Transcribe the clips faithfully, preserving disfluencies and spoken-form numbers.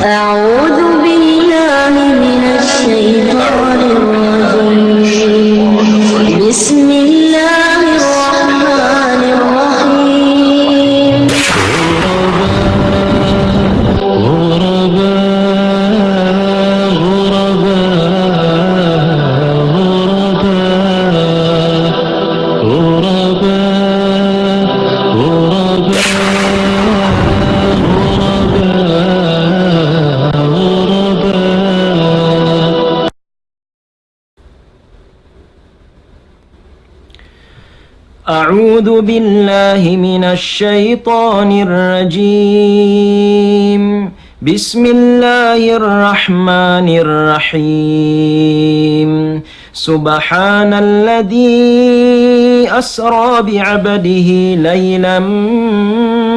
أعوذ بالله من الشيطان الرجيم. بسم الله الرحمن الرحيم. أعوذ بالله من الشيطان الرجيم. بسم الله الرحمن الرحيم. سبحان الذي أسرى بعبده ليلا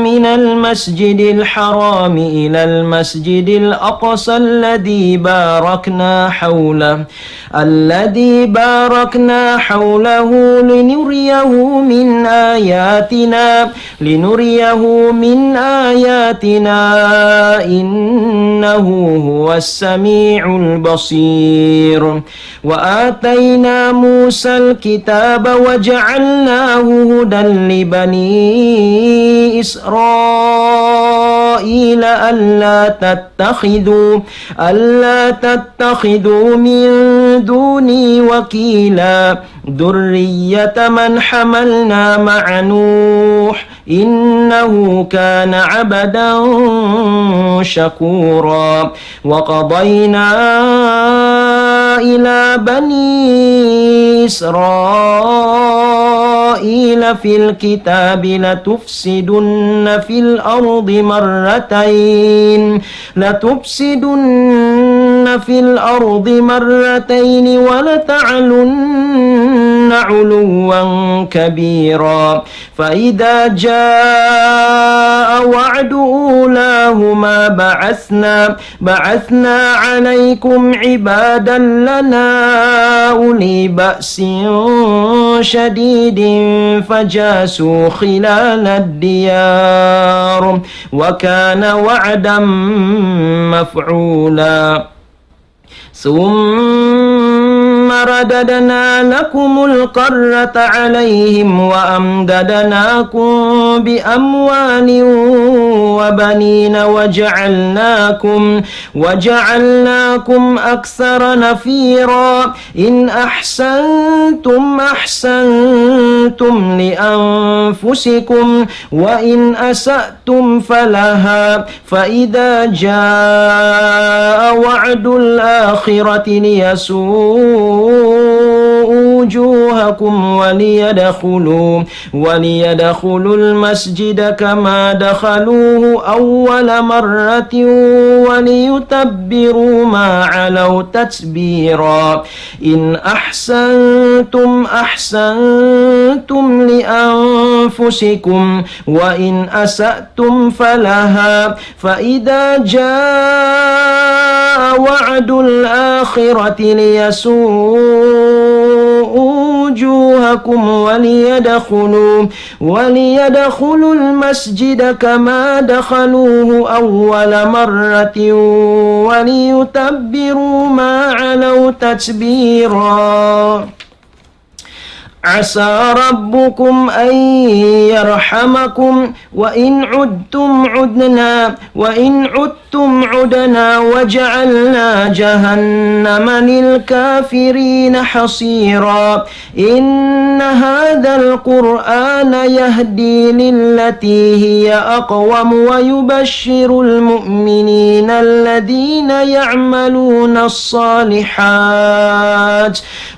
من المسجد الحرام إلى المسجد الأقصى الذي باركنا حوله، الذي باركنا حوله لنريه من آياتنا، لنريه من آياتنا، إنه هو السميع البصير. وآتينا موسى الكتاب وجعلناه هدى لبني إسرائيل ألا تتخذوا، ألا تتخذوا من دوني وكيلا، ذرية من حملنا مع نوح، إنه كان عبدا شكورا. وقضينا إلى بني إسرائيل في الكتاب لتفسدن في الأرض مرتين، لتفسدن في الأرض مرتين ولتعلن علوا كبيرا. فإذا جاء وعد أولاهما بعثنا، بعثنا عليكم عبادا لنا أولي بأس شديد فجاسوا خلال الديار وكان وعدا مفعولا. ثم رددنا لكم الكرة عليهم وأمددناكم بأموال وبنين وجعلناكم، وجعلناكم أكثر نفيرا. إن أحسنتم أحسنتم لأنفسكم وإن أسأتم فلها، فإذا جاء وعد الآخرة ليسوءوا وجوهكم وليدخلوا، وليدخلوا المسجد كما دخلوه أول مرة وليتبروا ما علوا تتبيرا. إن أحسنتم أحسنتم لأنفسكم وإن أسأتم فلها، فإذا جاء وعد الآخرة ليسوءوا وجوهكم وليدخلوا، وليدخلوا المسجد كما دخلوه أول مرة وليتبروا ما علوا تتبيرا. عسى ربكم أن يرحمكم وإن عدتم عدنا، وإن عدتم عدنا وجعلنا جهنم للكافرين حصيرا. إن هذا القرآن يهدي للتي هي أقوم ويبشر المؤمنين الذين يعملون الصالحات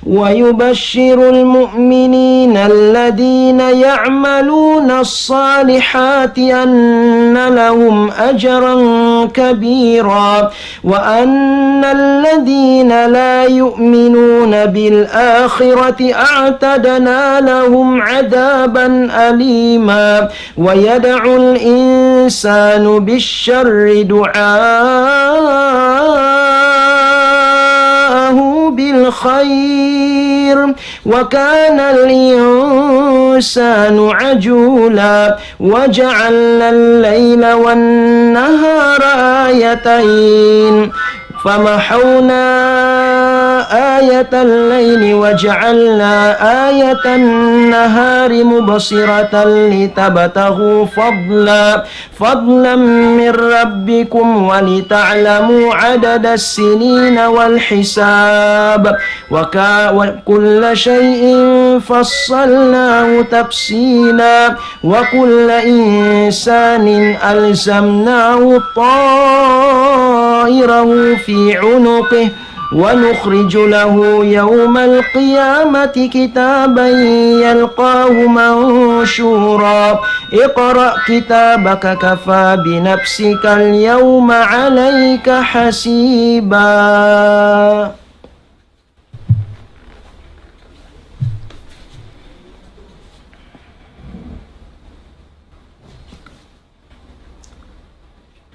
ويبشر المؤمنين الذين يعملون الصالحات أن لهم أجرا كبيرا، وأن الذين لا يؤمنون بالآخرة أعتدنا لهم عذابا أليما. ويدعو الإنسان بالشر دعاءه بالخير، وكان الإنسان عجولا. وجعلنا الليل والنهار آيتين، فمحونا آية الليل وجعلنا آية النهار مبصرة لتبتغوا فضلا، فضلا من ربكم ولتعلموا عدد السنين والحساب، وكا-، وكل شيء فصلناه تفصيلا، وكل إنسان ألزمناه طائره في عنقه، ونخرج له يوم القيامة كتابا يلقاه منشورا. اقرأ كتابك كفى بنفسك اليوم عليك حسيبا.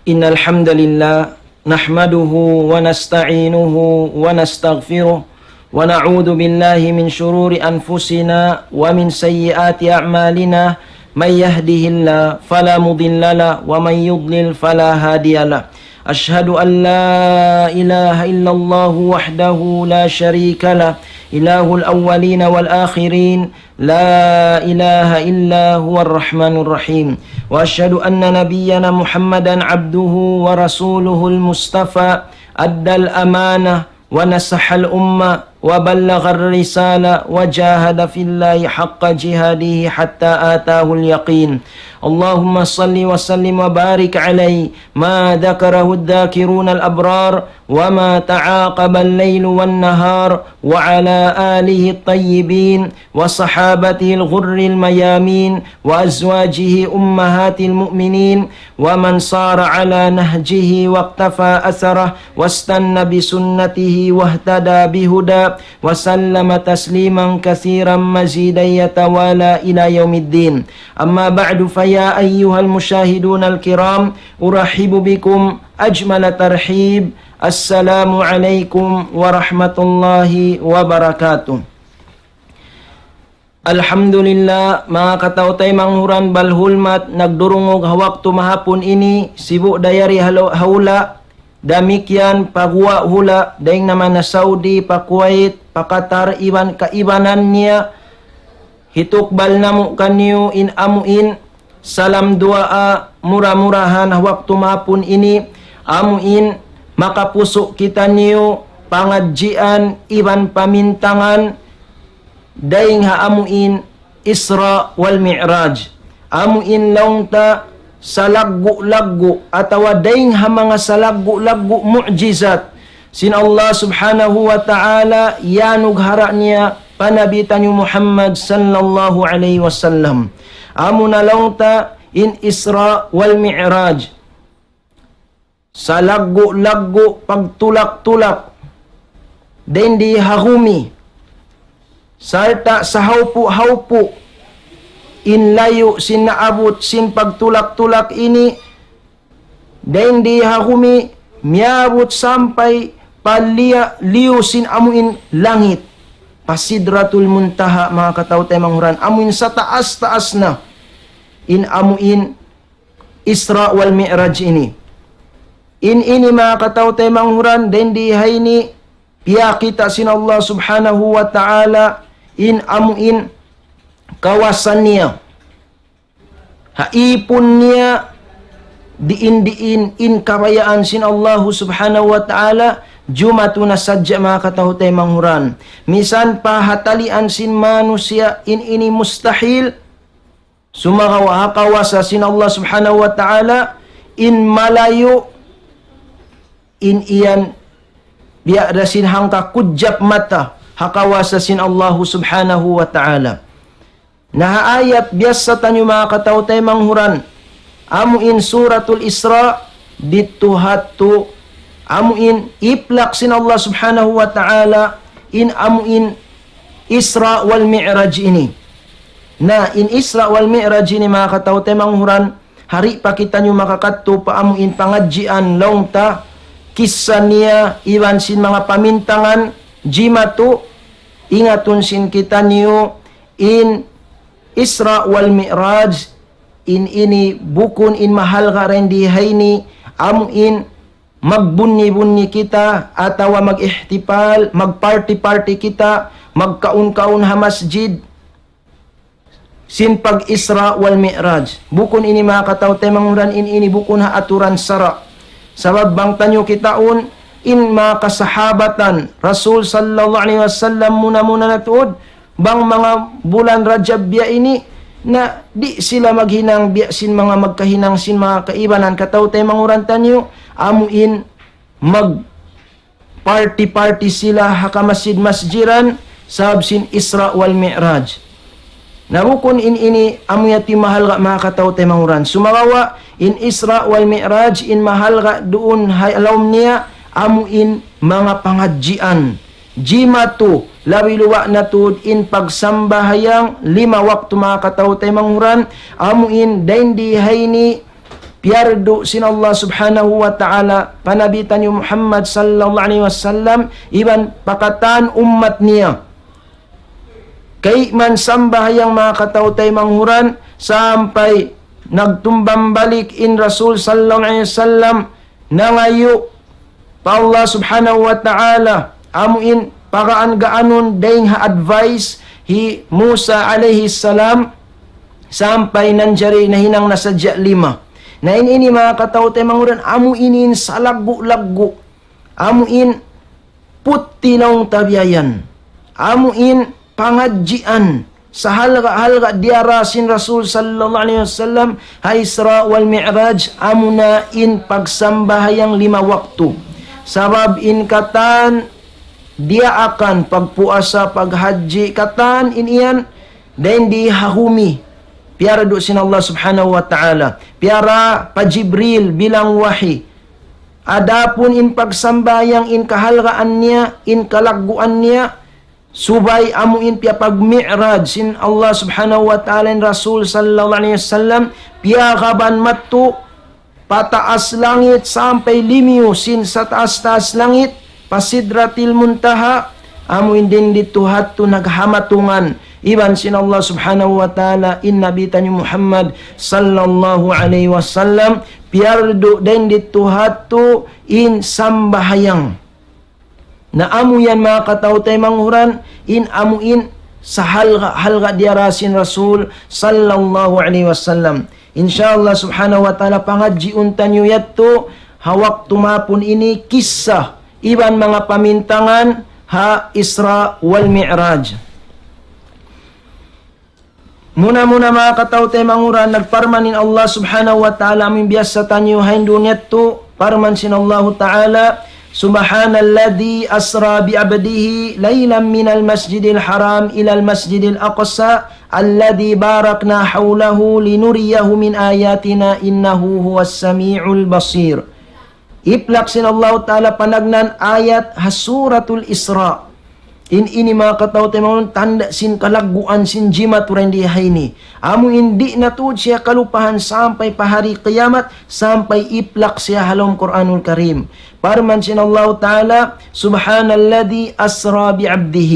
إن الحمد لله نحمده ونستعينه ونستغفره، ونعوذ بالله من شرور أنفسنا ومن سيئات أعمالنا. من يهده الله فلا مضل له، ومن يضلل فلا هادي له. أشهد أن لا إله إلا الله وحده لا شريك له، إله الأولين والآخرين، لا إله إلا هو الرحمن الرحيم. وأشهد أن نبينا محمدا عبده ورسوله المصطفى، أدى الأمانة ونصح الأمة وبلغ الرسالة وجاهد في الله حق جهاده حتى أتاه اليقين. اللهم صل وسلم وبارك عليه، ما ذكره الذاكرون الأبرار، وما تعاقب الليل والنهار، وعلى آله الطيبين وصحابته الغر الميامين وأزواجه أمهات المؤمنين ومن صار على نهجه واقتفى أثره واستن بسنته واهتدى بهداه وسلم تسليما كثيرا مزيدا يتوالى إلى يوم الدين. أما بعد، فيا أيها المشاهدون الكرام، أرحب بكم أجمل ترحيب. السلام عليكم ورحمة الله وبركاته. Alhamdulillah, manga kataw-taymanghuran, bal hulmat, nagdurungug ha waktu mahapun ini, sibu' da yari ha lu-, ha hula', damikkiyan pa guwa' hula', dayn ha manga Saudi, pa Kuwait, pa Qatar, iban kaibanan niya, hitukbal namu' kaniyu in amu in salam duwaa, mura-murahan ha waktu mahapun ini, amu in makapusu' kitaniyu pangadjian iban pamintangan dayn ha amu in Isra wal Mi'raj. Amu in laung ta salaggu'-laggu' atawa dayn ha manga salaggu'-laggu' mu'jizat sin Allah Subhanahu wa Ta'ala, iyanugara' niya pa Nabi taniyu Muhammad sallallahu alayhi wasallam. Amu na laung ta in Isra wal Mi'raj. Salaggu'-laggu' pagtulak-tulak dayn di ha gumi, sarta' sahawpu'-hawpu' in layu' sin naabut sin pagtulak-tulak ini, dayn di ha gumi miyabut sampay pa liya-, liyu sin amu in langit, pa Sidratul Muntaha, manga kataw-taymanghuran, amu in sataas-taas na in amu in Isra wal Mi'raj ini. In ini, manga kataw-taymanghuran, dayn di ha ini piyakita' sin Allah Subhanahu wa Ta'ala in amu in kawasa niya. Ha ipun niya diin-diin in kabayaan sin Allahu Subhanahu wa Ta'ala, jumatu na sadja, manga kataw-taymanghuran. Misan pa ha talian sin manusiya' in ini mustahil, sumagawa' ha kawasa sin Allah Subhanahu wa Ta'ala, in malayu', in iyan biya' da sin hangka kudjap mata, ha kawasa sin Allahu Subhanahu wa Ta'ala. Na ha ayat biyassa taniyu, manga kataw-taymanghuran, amu in Suratul Isra, didtu ha yadtu, amu in itlak sin Allah Subhanahu wa Ta'ala, in amu in Isra wal Mi'raj ini. Na, in Isra wal Mi'raj ini, manga kataw-taymanghuran, di' pa kitaniyu makakadtu pa amu in pangadjian laung ta, kissa niya iban sin manga pamintangan, jimatu, Ingatun sin kitaniyu in Isra wal Mi'raj, in ini bukun in mahalga' dayn di ha ini, amu in magbunyi-bunyi kita, atawa mag-ihtifal, mag-party-party kita, magkaun-kaun ha masjid, sin pag-Isra wal Mi'raj. Bukun ini manga kataw-taymanghuran, in ini bukun ha aturan sara'. Sabab bang taniyu kitaun, in manga kasahabatan Rasul sallallahu alayhi wasallam muna-muna na tuud, bang manga bulan Rajab biya' ini, na di' sila maghinang biya' sin manga magkahinang sin manga kaibanan kataw-taymanghuran taniyu, amu in mag party-party sila ha kamasjid-masjiran, sabab sin Isra wal Mi'raj. Na bukun in ini amu yadtu in mahalga' manga kataw-taymanghuran. Sumagawa', in Isra wal Mi'raj, in mahalga' duun ha lawm niya, amu in manga pangadjian. Jimatu, labi luba' na tuud in pagsambahayang lima waktu manga kataw-taymanghuran, amu in dayn di ha ini piyardu sin Allah Subhanahu wa Ta'ala pa Nabi taniyu Muhammad sallallahu alayhi wasallam, iban pa katan ummat niya. Kayman sambahayang manga kataw-taymanghuran, sampay nagtumbang balik in Rasul sallallahu alayhi wasallam, nangayu' pa Allah Subhanahu wa Ta'ala, amu in pagaan-gaanun dayn ha advice hi Musa alayhi salam, sampay nanjari nahinang na sadja lima. Na in ini manga kataw-taymanghuran, amu ini in salaggu'-laggu'. Amu in putti laung ta biya' yan. Amu in pangadjian. Sahalga'-halga' diyara sin Rasul sallallahu alayhi wasallam ha Isra wal Mi'raj, amuna in pagsambahayang lima waktu. Sabab in katan diyaakan, pagpuasa, paghajji, katan in yan, dayn di ha humi, piyardu sin Allah Subhanahu wa Ta'ala, piyara pa Jibril bilang wahi. Adapun in pagsambahayang, in kahalgaan niya, in kalagguan niya, subay amu in piyapag-mi'raj sin Allah Subhanahu wa Ta'ala in Rasul sallallahu alayhi wasallam, piyagaban madtu pataas langit sampay limiyu sin sataas-taas langit, pa Sidratil Muntaha, amu in dayn didtu hadtu naghamatungan iban sin Allah Subhanahu wa Ta'ala in Nabi taniyu Muhammad sallallahu alayhi wasallam, piyardu dayn didtu hadtu in sambahayang. Na amu yan manga kataw-taymanghuran, in amu in sahalga'-halga' diyara sin Rasul sallallahu alayhi wasallam. Insya Allah Subhanahu wa Ta'ala pangadjiun taniyu yadtu ha waktu maapun ini kissa iban manga pamintangan ha Isra wal Mi'raj. Muna-muna manga kataw-taymanghuran, nagparman in Allah Subhanahu wa Ta'ala amu in biyassa taniyu ha dunya yadtu, parman sin Allahu Ta'ala, سبحان الذي أسرى بعبده ليلا من المسجد الحرام إلى المسجد الأقصى الذي باركنا حوله لنريه من آياتنا إنه هو السميع البصير. Iplak sin Allahu Ta'ala panagnaan ayat ha Suratul Isra. In ini manga kataw-taymanghuran tanda' sin kalagguan sin jimatu dayn di ha ini. Amu in di' na tuud siya kalupahan sampay pa hari kiyamat, sampay iplak siya ha lawm Qur'anul Karim. Parman sin Allahu Ta'ala, سبحان الذي أسرى بعبده.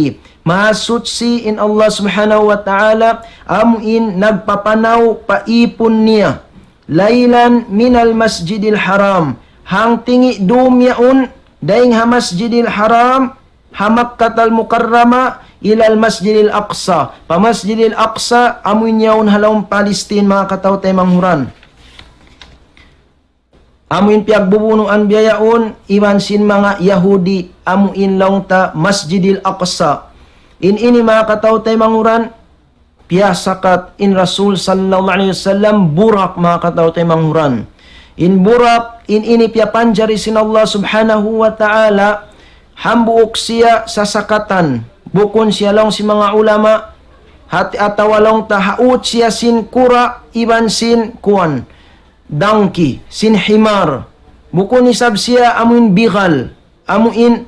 Mahasuchi in Allah Subhanahu wa Ta'ala, amu in nagpapanaw pa īpun niya. ليلا من المسجد الحرام. Hangtingi' dūm yaun, dayng ha Masjidil Haram, ha Makkatal Mukarrama, إلى المسجد الأقصى. Pa Masjidil Aqsa, amu in yaun ha lawm Palestine, manga kataw-taymanghuran. Amu in piyagbubunuan biya' yaun, iban sin manga Yahudi, amu in laung ta Masjidil Aqsa. In ini manga kataw-taymanghuran, piyasakat in Rasul sallallahu alayhi wasallam Burak, manga kataw-taymanghuran. In Burak, in ini piyapanjari sin Allah Subhanahu wa Ta'ala, hambuuk siya sasakatan. Bukun siya laung sin manga ulama, hati atawa laung ta haut siya sin kura' iban sin kuwan, donkey, sin himar. Bukun isab siya amu in bigal. Amu in,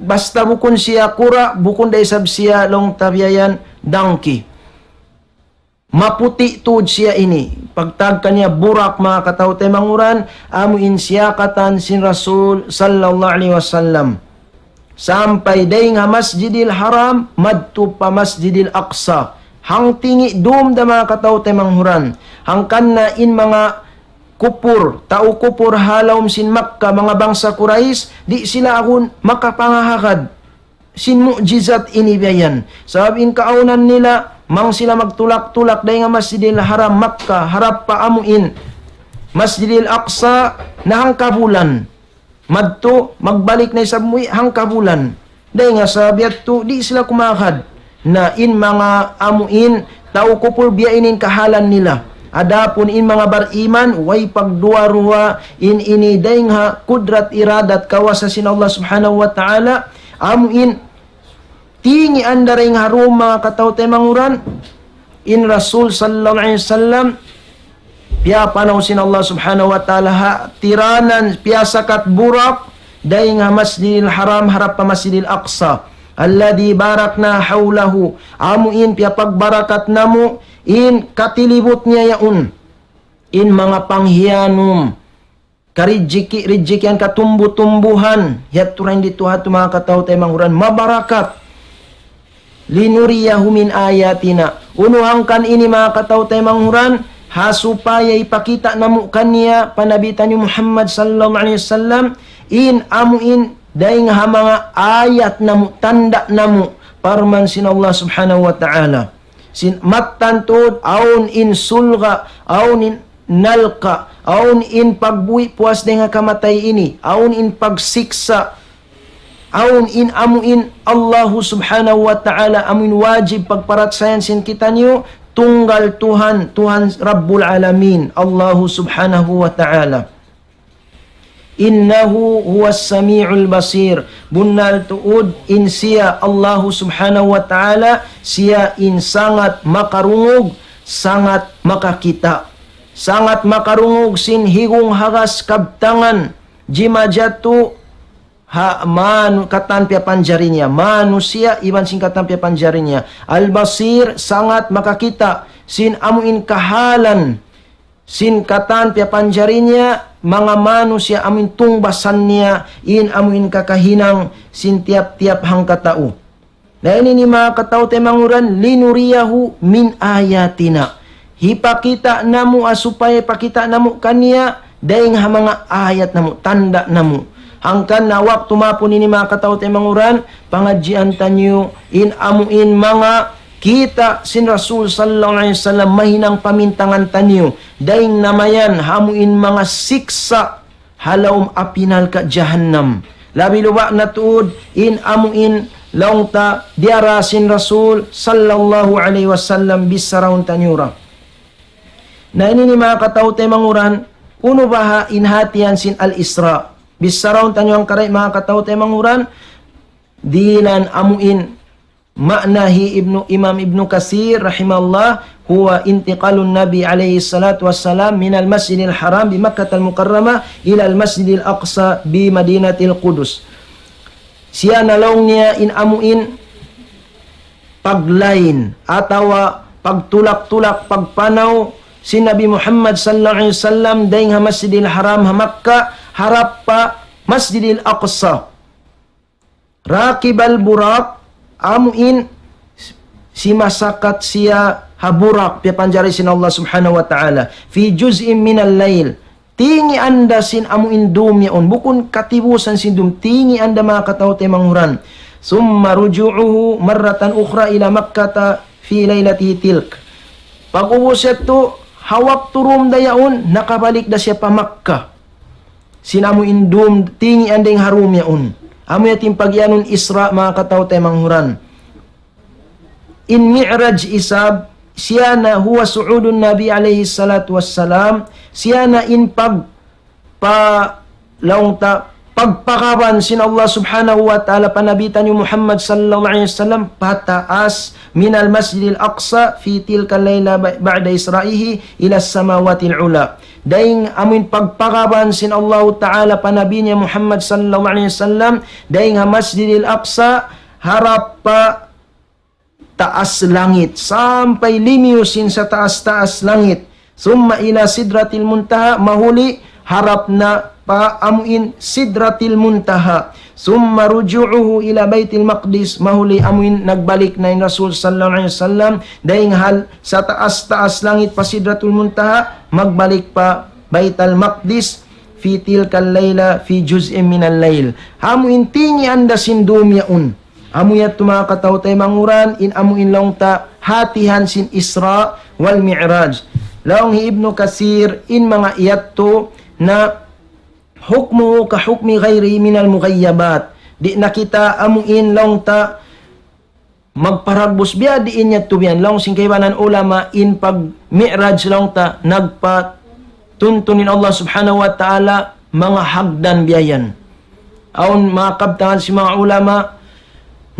basta bukun siya kura', bukun da isab siya laung ta biya' yan donkey. Maputi' tuud siya ini. Pagtawag kaniya Burak, manga kataw-taymanghuran, amu in siyakatan sin Rasul sallallahu alayhi wasallam. Sampay dayn ha Masjidil Haram, madtu pa Masjidil Aqsa. Hangtingi' dum da manga kataw-taymanghuran. Hangkan na in manga kupur, tau kupur ha lawm sin Makkah, manga bangsa Quraysh, di' sila agun makapangahagad sin mu'jizat ini biya' yan. Sabab in kaawnan nila, bang sila magtulak-tulak dayn ha Masjidil Haram Makkah, harap pa amu in Masjidil Aqsa, na hangkabulan. Madtu, magbalik na isab muwi', hangkabulan. Dayn ha sabab yadtu, di' sila kumakad. Na in manga amu in, tau kupur biya' ini in kahalan nila. Adapun in manga bariman, way pagduwa-ruwa, in ini dayn ha kudrat iradat kawasa sin Allah Subhanahu wa Ta'ala, amu in tingian da dayn ha dum manga kataw-taymanghuran, in Rasul sallallahu alayhi wasallam, piyapanaw sin Allah Subhanahu wa Ta'ala ha tiranan piyasakat Buraq, dayn ha Masjidil Haram harap pa Masjidil Aqsa. الذي باركنا حوله. Amu in piyapagbarakat namu' in katilibut niya yaun. In manga panghiyanum, karijiki-rijikian, katumbu-tumbuhan, yadtu dayn didtu ha yadtu manga kataw-taymanghuran, mabarakat. لنريه من آياتنا. Unu hangkan ini manga kataw-taymanghuran, ha supaya hipakita' namu' kaniya pa Nabi taniyu Muhammad sallallahu alayhi wasallam, in amu in dayn ha manga ayat namu', tanda' namu', parman sin Allah Subhanahu wa Ta'ala. Sin mattan tuud, awn in surga', awn in narka', awn in pagbuhi' puas dayn ha kamatay ini, awn in pagsiksa', awn in amu in Allahu Subhanahu wa Ta'ala, amu in wajib pagparachayahan sin kitaniyu, tunggal Tuhan, Tuhan Rabbul Alamin, Allahu Subhanahu wa Ta'ala. إنه هو السميع البصير. Bunnal tuud in siya Allahu Subhanahu wa Ta'ala, siya in sangat makarungug, sangat makakita'. Sangat makarungug sin higung hagas kabtangan, jimajatu ha manu-, katan piyapanjari niya, manusiya' iban sin katan piyapanjari niya. Al-Basir, sangat makakita' sin amu in kahalan sin katan piyapanjari niya, manga manusiya' amu in tungbasan niya, in amu in kakahinang sin tiyap-tiyap hangkatau. Na ini ini manga kataw-taymanghuran, لنريه من آياتنا. Hipakita' namu', ah, supaya hipakita' namu' kaniya, dayn ha manga ayat namu', tanda' namu'. Hangkan na waktu maapun ini manga kataw-taymanghuran, pangadjian taniyu, in amu in manga kita' sin Rasul sallallahu alayhi wasallam, mahinang pamintangan taniyu, dayn na mayan ha amu in manga siksa' ha lawm api narka' jahannam. Labi luba' na tuud in amu in laung ta diyara sin Rasul sallallahu alayhi wasallam, bissaraun taniyu ra. Na ini ini manga kataw-taymanghuran, unu baha' in hatihan sin Al-Isra'. Bissaraun taniyu hangkaray manga kataw-taymanghuran, dihilan amu in ma'na hi Ibnu, Imam Ibnu Kathir rahimahullah, هو انتقال النبي عليه الصلاة والسلام من المسجد الحرام بمكة المكرمة إلى المسجد الأقصى بمدينة القدس. Siya na laung niya in amu in paglain atawa pagtulak-tulak, pagpanaw sin Nabi Muhammad sallallahu alayhi wasallam dayn ha Masjidil Haram ha Makkah, harap pa Masjidil Aqsa. راكب البراق, amu in simasakat siya ha Buraq, piyapanjari sin Allah Subhanahu wa Ta'ala. في جزء من الليل. Tingian da sin amu in dum yaun, bukun katibusan sin dum, tingian da manga kataw-taymanghuran. ثم رجوعه مرة أخرى إلى مكة في ليلته تلك. Pag'ubus yadtu, ha waktu dum da yaun, nakabalik da siya pa Makkah. Sin amu in dum, tingian dayn ha dum yaun. Amu yadtu in pagiyanun Isra', manga kataw-taymanghuran. In Mi'raj isab, siya na هو صعود النبي عليه الصلاة والسلام, siya na in pag-, pa-, laung ta, pagpakaban sin Allah Subhanahu wa Ta'ala pa Nabi taniyu Muhammad sallallahu alayhi wasallam, pataas من المسجد الأقصى في تلك الليلة ب-، بعد إسرائه إلى السماوات العلى. Dayn amu in pagpakaban sin Allahu Ta'ala pa Nabi niya Muhammad sallallahu alayhi wasallam, dayn ha Masjidil Aqsa, harap pa taas langit, sampay limiyu sin sataas-taas langit. ثم إلى سدرة المنتهى, mahuli harap na pa amuin Sidratil Muntaha. ثم رجوعه إلى بيت المقدس, mahuli amuin nagbalik na in Rasul sallallahu alayhi wasallam, dayn ha sataas-taas langit pa Sidratul Muntaha, magbalik pa Baitul Maqdis, في تلك الليلة في جزء من الليل. Amuin tingian da sin dum yaun. Amu yadtu manga kataw-taymanghuran, in amuin laung ta hatihan sin Isra wal Mi'raj. Laung hi Ibnu Kathir, in manga yadtu na حكمه كحكم غيره من المغيبات. Di' na kita amuin laung ta magparagbus biya' diin yadtu biya' yan. Laung sin kaibanan ulama in pag-mi'raj laung ta nagpatuntun in Allah subhanahu wa ta'ala manga hagdan biya' yan. Awn manga kabtangan sin manga ulama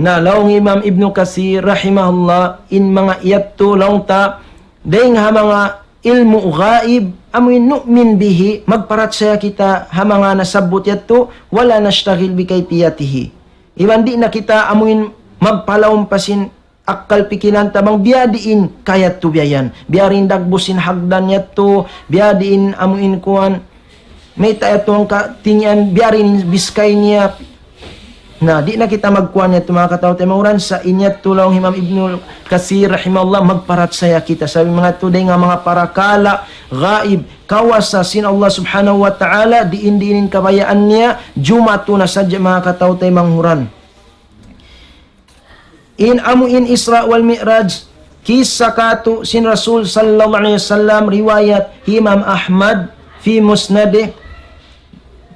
na laung Imam Ibnu Kathir rahimahullah in manga yadtu laung ta dayn ha manga ilmu' ghaib, amuin نؤمن به, magparachaya kita ha manga nasabbut yadtu, ولا نشتغل بكيفيته. Iban di' na kita amuin magpalaum pa sin akkal pikilan ta bang biya' diin kayadtu biya' yan. Biya' diin dagbus sin hagdan yadtu, biya' diin amuin kuwan, mayta' yadtu in katingian, biya' diin biskay niya. Na, di' na kita magkuwan yadtu manga kataw-taymanghuran, sa' in yadtu laung Imam Ibnu Kathir rahimahullah, magparachaya kita. Sabab manga yadtu dayn ha manga parakala' ghaib, kawasa sin Allah subhanahu wa ta'ala, diin-diin in kabayaan niya, jumatu na sadja manga kataw-taymanghuran. In amuin Isra wal Mi'raj, kissa katu' sin Rasul sallallahu alayhi wasallam, riwayat Imam Ahmad fi Musnadih,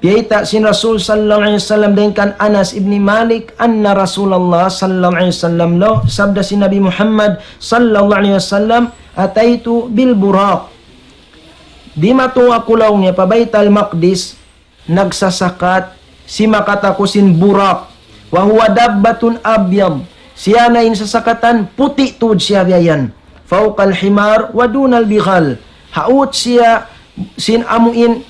biyayta' sin Rasul sallallahu alayhi wasallam dayn kan Anas ibn Malik, أن رسول الله صلى الله عليه وسلم, laung, sabda sin Nabi Muhammad sallallahu alayhi wasallam, أتيت بالبراق. Dimatung aku laung niya pa Baitul Maqdis, nagsasakat, simakat aku sin Buraq. وهو دابة أبيض. Siya na in sasakatan, puti' tuud siya biya' yan. فوق الحمار ودون البغال. Haut siya sin amuin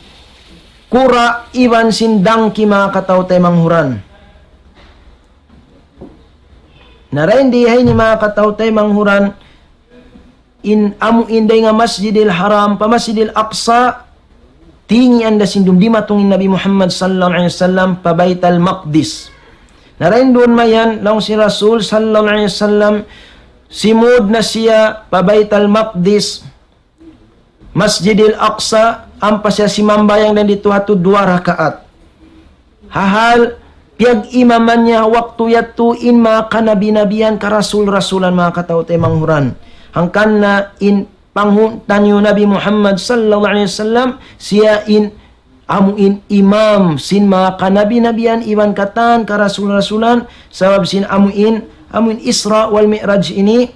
kura' iban sin dangki manga kataw-taymanghuran. Na dayn di ha ini manga kataw-taymanghuran, in amuin dayn ha Masjidil Haram pa Masjidil Aqsa, tingian da sin dum, dimatung in Nabi Muhammad sallallahu alayhi wasallam pa Baitul Maqdis. Na dayn duun mayan, laung sin Rasul sallallahu alayhi wasallam, simud na siya pa Baitul Maqdis, Masjidil Aqsa, ampa siya simambahayang dayn didtu ha yadtu duwa rakaat. Ha hal piyag-imaman niya waktu yadtu in manga kanabi-nabihan, karasul-rasulan, manga kataw-taymanghuran. Hangkan na in panghun taniyu Nabi Muhammad sallallahu alayhi wasallam, siya in amuin imam sin manga kanabi-nabihan iban katan karasul-rasulan, sabab sin amuin, amuin Isra wal Mi'raj ini,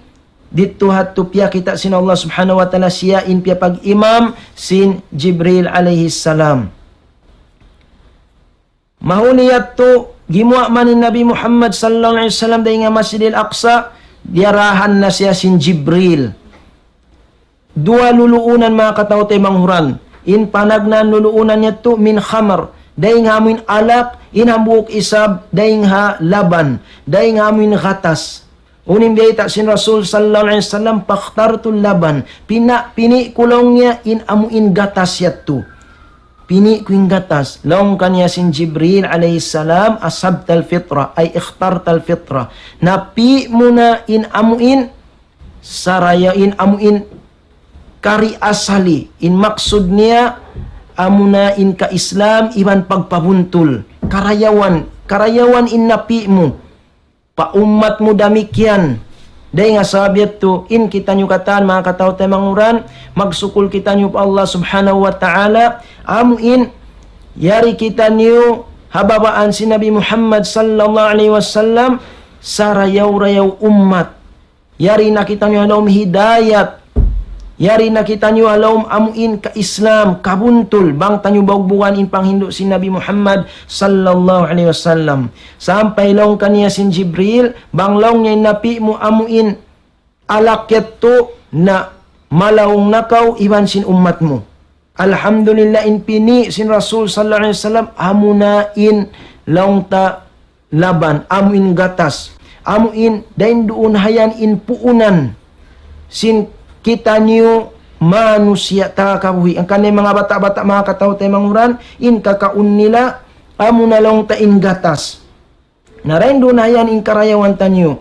didtu ha yadtu piyakita' sin Allah subhanahu wa ta'ala siya in piyapag-imam sin Jibril alayhi salam. Mahuli yadtu, gimuwa' man in Nabi Muhammad sallallahu alayhi wasallam dayn ha Masjidil Aqsa, diyarahan na siya sin Jibril. Duwa luluunan manga kataw-taymanghuran. In panagnaan luluunan yadtu min khamar. Dayn ha amuin alak, in hambuuk isab, dayn ha laban. Dayn ha amuin gatas. Unu in biyayta' sin Rasul sallallahu alayhi wasallam, فاخترت اللبن. Pina-, pini' ku laung niya in amuin gatas yadtu. Pini' ku in gatas. Laung kaniya sin Jibril alayhi salam, أصبت الفطرة, أي اخترت الفطرة. Napi' mu na in amuin, saraya' in amuin kari asali. In maksud niya, amuna in ka-Islam iban pagpabuntul. Karayawan, karayawan in napi' mu. Pa ummat mu damikkiyan. Dayn ha sabab yadtu, in kitaniyu katan, manga kataw-taymanghuran, magsukul kitaniyu pa Allah subhanahu wa ta'ala, amuin, yari kitaniyu, ha babaan sin Nabi Muhammad sallallahu alayhi wasallam, sarayaw-rayaw ummat. Yari na kitaniyu ha lawm hidayat. Yari na kitaniyu ha lawm amuin ka-Islam, kabuntul, bang taniyu baugbugan in panghindu' sin Nabi Muhammad sallallahu alayhi wasallam. Sampay laung kaniya sin Jibril, bang laung niya in napi' mu amuin alak yadtu na malaung na kaw iban sin ummat mu. Alhamdulillah, in pini' sin Rasul sallallahu alayhi wasallam, amuna in laung ta laban, amuin gatas. Amuin dayn duun ha yan in puunan sin kitaniyu manusiya' ta kabuhi'. Hangkan in manga bata'-bata' manga kataw-taymanghuran, in kakaun nila, amuna laung ta in gatas. Na dayn duun ha yan in karayawan taniyu.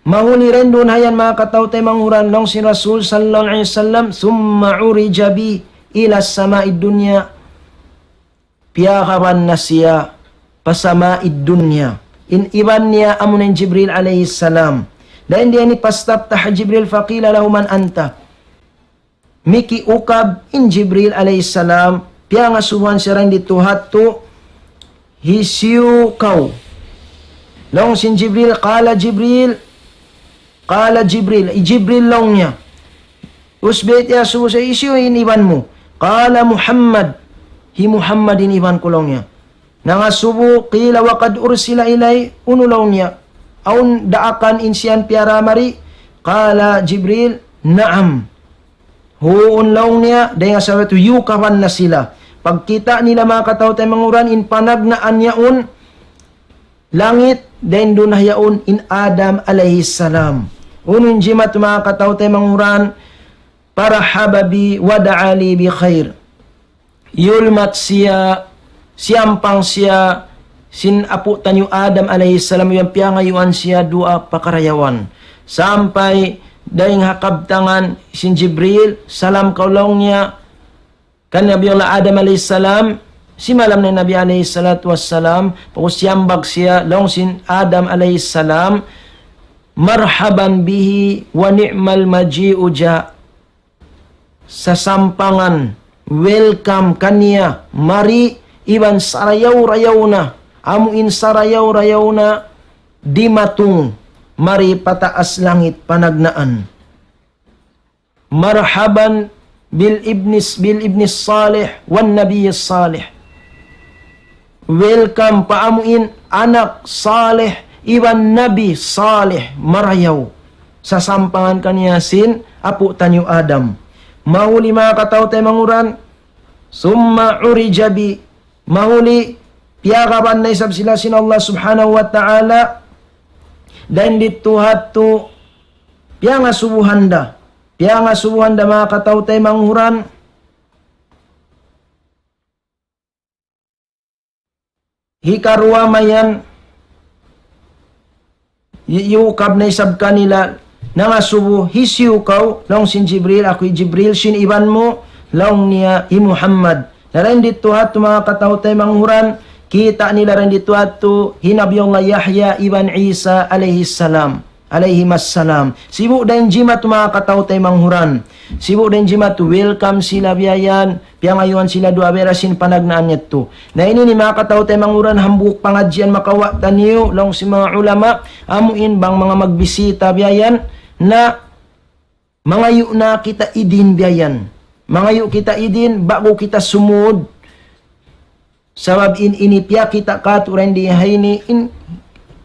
Mahuli dayn duun ha yan manga kataw-taymanghuran, laung sin Rasul sallallahu alayhi wasallam, ثم عرج بي إلى السماء الدنيا. Piyakaban na siya pa sama'id dunya. In iban niya amuna in Jibril alayhi salam. Dayn diyan ini فاستفتح جبريل فقيل له من أنت. Mikiukab in Jibril alayhi salam, piyangasubuhan siya dayn didtu ha yadtu, hisiyu kaw? Laung sin Jibril, قال جبريل، قال جبريل, hi Jibril laung niya. Ubus biyayta' iyasubu siya, hisiyu in iban mu? قال محمد, hi Muhammad in iban ku laung niya. Nangasubu, قيل وقد أرسل إليه, unu laung niya, awn daakan in siya piyara mari? قال جبريل نعم. Huun laung niya, dayn ha sabab yadtu, iyukaban na sila. Pagkita' nila manga kataw-taymanghuran, in panagnaan yaun, langit, dayn duun ha yaun in Adam alayhi salam. Unu in jimatu manga kataw-taymanghuran, فرحب بي ودعا لي بخير. Yulmat siya, siyampang siya, sin apu' taniyu Adam alayhi salam, yan piyangayuan siya duwaa pa karayawan. Sampay dayn ha kabtangan sin Jibril, salam kaw laung niya, kan Nabi Allah Adam alayhi salam, simalam na Nabi alayhi salatu wassalam, pag'ubus siyambag siya, laung sin Adam alayhi salam, مرحبا به ونعم المجيء جاء. Sasampangan, welcome kaniya, mari iban sarayaw-rayaw na, amu in sarayaw-rayaw na dimatung, mari pataas langit panagnaan. مرحبا بالابن، بالابن الصالح والنبي الصالح. Welcome pa amu in anak salih iban nabi salih marayaw. Sasampangan kaniya sin apu' taniyu Adam. Mahuli manga kataw-taymanghuran, ثم عرج بي, mahuli piyagaban na isab sila sin Allah Subhanahu wa Ta'ala, dayn didtu ha yadtu piyangasubuhan da. Piyangasubuhan da manga kataw-taymanghuran. Hikaruwa mayan, i-, iyukab na isab kanila, nangasubu, hisiyu kaw, laung sin Jibril, aku hi Jibril, sin iban mu, laung niya, hi Muhammad. Na dayn didtu ha yadtu manga kataw-taymanghuran, kita' nila dayn didtu ha yadtu, hi Nabi Allah Yahya iban Isa alayhi salam. Alayhimas salam. Sibu' da in jimatu manga kataw-taymanghuran. Sibu' da in jimatu, welcome sila biya' yan, piyangayuan sila duwaa biya' da sin panagnaan yadtu. Na ini ini manga kataw-taymanghuran, hambuuk pangadjian makawa' taniyu, laung sin manga ulama, amu in bang manga magbisita biya' yan, na mangayu' na kita idin biya' yan. Mangayu' kita idin, ba'gu kita sumud. Sabab in ini piyakita' katu' dayn di ha ini in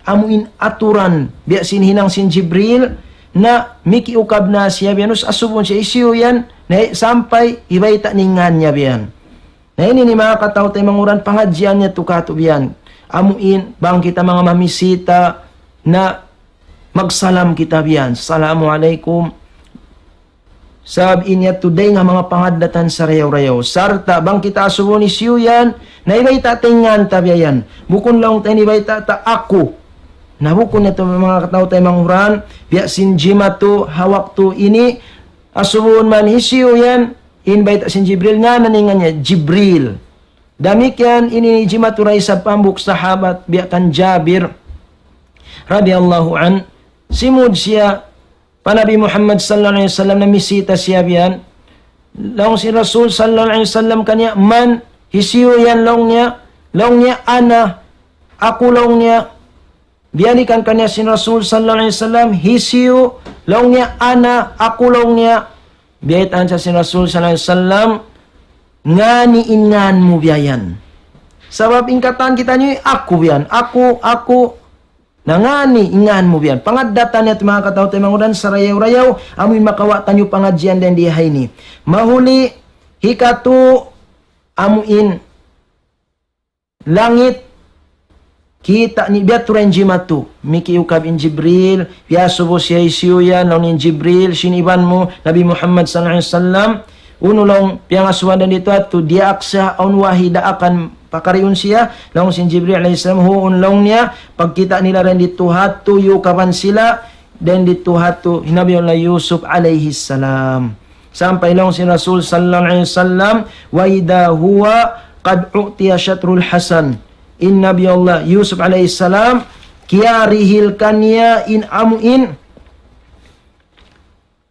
amu in aturan biya' sin hinang sin Jibril na mikiukab na siya biya' yan, ubus asubun siya, hisiyu yan, na sampay hibayta' niya in ngan niya biya' yan. Na ini ini manga kataw-taymanghuran pangadjian niya tu katu' biya' yan. Amu in bang kita manga mamisita na magsalam kita biya' yan. Assalamu alaykum. Sabab in yadtu dayn ha manga pangaddatan sarayaw-rayaw. Sarta' bang kita asubun hisiyu yan, na hibayta' ta in ngan ta biya' yan. Bukun laung ta in hibayta' ta aku. Na bukun yadtu manga kataw-taymanghuran, biya' sin jimatu ha waktu ini, asubun man hisiyu yan, in bayta' sin Jibril, ngan na in ngan niya, Jibril. Damikkiyan ini jimatu da isab pa hambuuk sahabat, biya' kan Jabir, radiyallahu anhu, simud siya pa Nabi Muhammad sallallahu alayhi wasallam, namisita siya biya' yan. Laung sin Rasul sallallahu alayhi wasallam kaniya, man, hisiyu yan laung niya, laung niya, ana, aku laung niya. Biyalikan kaniya sin Rasul sallallahu alayhi wasallam, hisiyu, laung niya, ana, aku laung niya. Biyaytaan sa sin Rasul sallallahu alayhi wasallam, ngani in ngan mu biya' yan. Sabab in katan kitaniyu, aku biya' yan, aku, aku, na ngani in ngan mu biya' yan. Pangaddatan yadtu manga kataw-taymanghuran sarayaw-rayaw, amu in makawa' taniyu pangadjian dayn di ha ini. Mahuli, hikatu, amu in langit, Kita' ni biya' tuud in jimatu. Mikiukab in Jibril, piyasubu siya hisiyu yan, laung in Jibril, sin iban mu, Nabi Muhammad sallallahu alayhi wasallam. Unu laung piyangasubuhan dayn ditu hatu, diyaak siya awn wahi daakan pakarihun siya, laung sin Jibril alayhi salam, huun laung niya, pagkita' nila dayn ditu hatu, yukaban sila, dayn ditu hatu, hi Nabi Allah Yusuf alayhi salam. Sampay laung sin Rasul sallallahu alayhi wasallam, وإذا هو قد أعطي الشطر الحسن. In Nabi Allah Yusuf alayhi salam, kiyarihil kaniya in amu in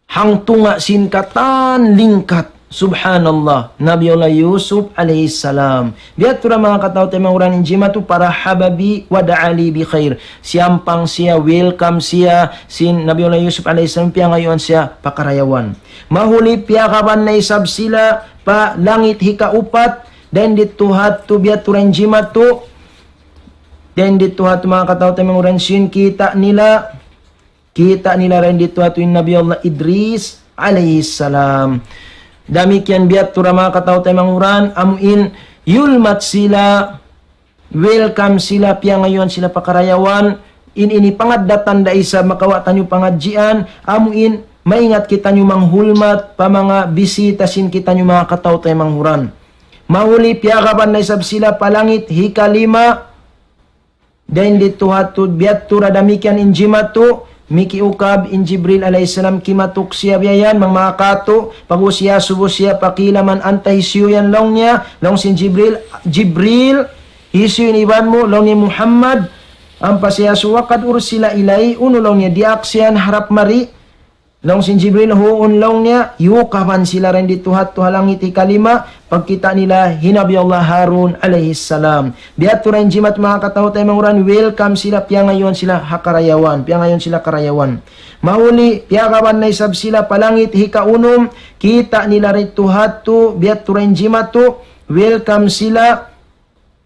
hangtunga' sin katan lingkat. Subhanallah. Nabi Allah Yusuf alayhi salam. Biya' tuud manga kataw-taymanghuran in jimatu, فرحب بي ودعا لي بخير. Siyampang siya, welcome siya, sin Nabi Allah Yusuf alayhi salam, piyangayuan siya pakarayawan. Mahuli piyakaban na isab sila pa langit hikaupat, dayn ditu hatu biya' tuud in jimatu, dayn ditu hatu manga kataw-taymanghuran sin kita' nila, kita' nila dayn ditu hatu in Nabi Allah Idris alayhi salam. Damikkiyan biya' tuud manga kataw-taymanghuran, amu in yulmat sila, welcome sila, piyangayuan sila pakarayawan, in ini pangaddatan da isab makawa' taniyu pangadjian, amu in maingat kitaniyu manghulmat pa manga bisita sin kitaniyu manga kataw-taymanghuran. Mahuli piyakaban na isab sila pa langit hikalima, dayn ditu hatu biya' tuud damikkiyan in jimatu, mikiukab in Jibril alayhi salam, kimatuk siya biya' yan, manga katu', pag'ubus siya, subu siya, فقيل من أنت, hisiyu yan laung niya, laung sin Jibril, Jibril, hisiyu in iban mu, laung niya Muhammad, ampa siya, وقد أرسل إلي, unu laung niya, diyaak siya yan harap mari, laung sin Jibril, huun laung niya, yukaban sila dayn ditu hatu ha langit hikalima, pagkita' nila hi Nabi Allah Harun alayhi salam. Biya' tuud in jimatu manga kataw-taymanghuran, welcome sila, piyangayuan sila ha karayawan, piyangayuan sila karayawan. Mahuli, piyakaban na isab sila pa langit hikaunum, kita' nila ditu hatu, biya' tuud in jimatu, welcome sila,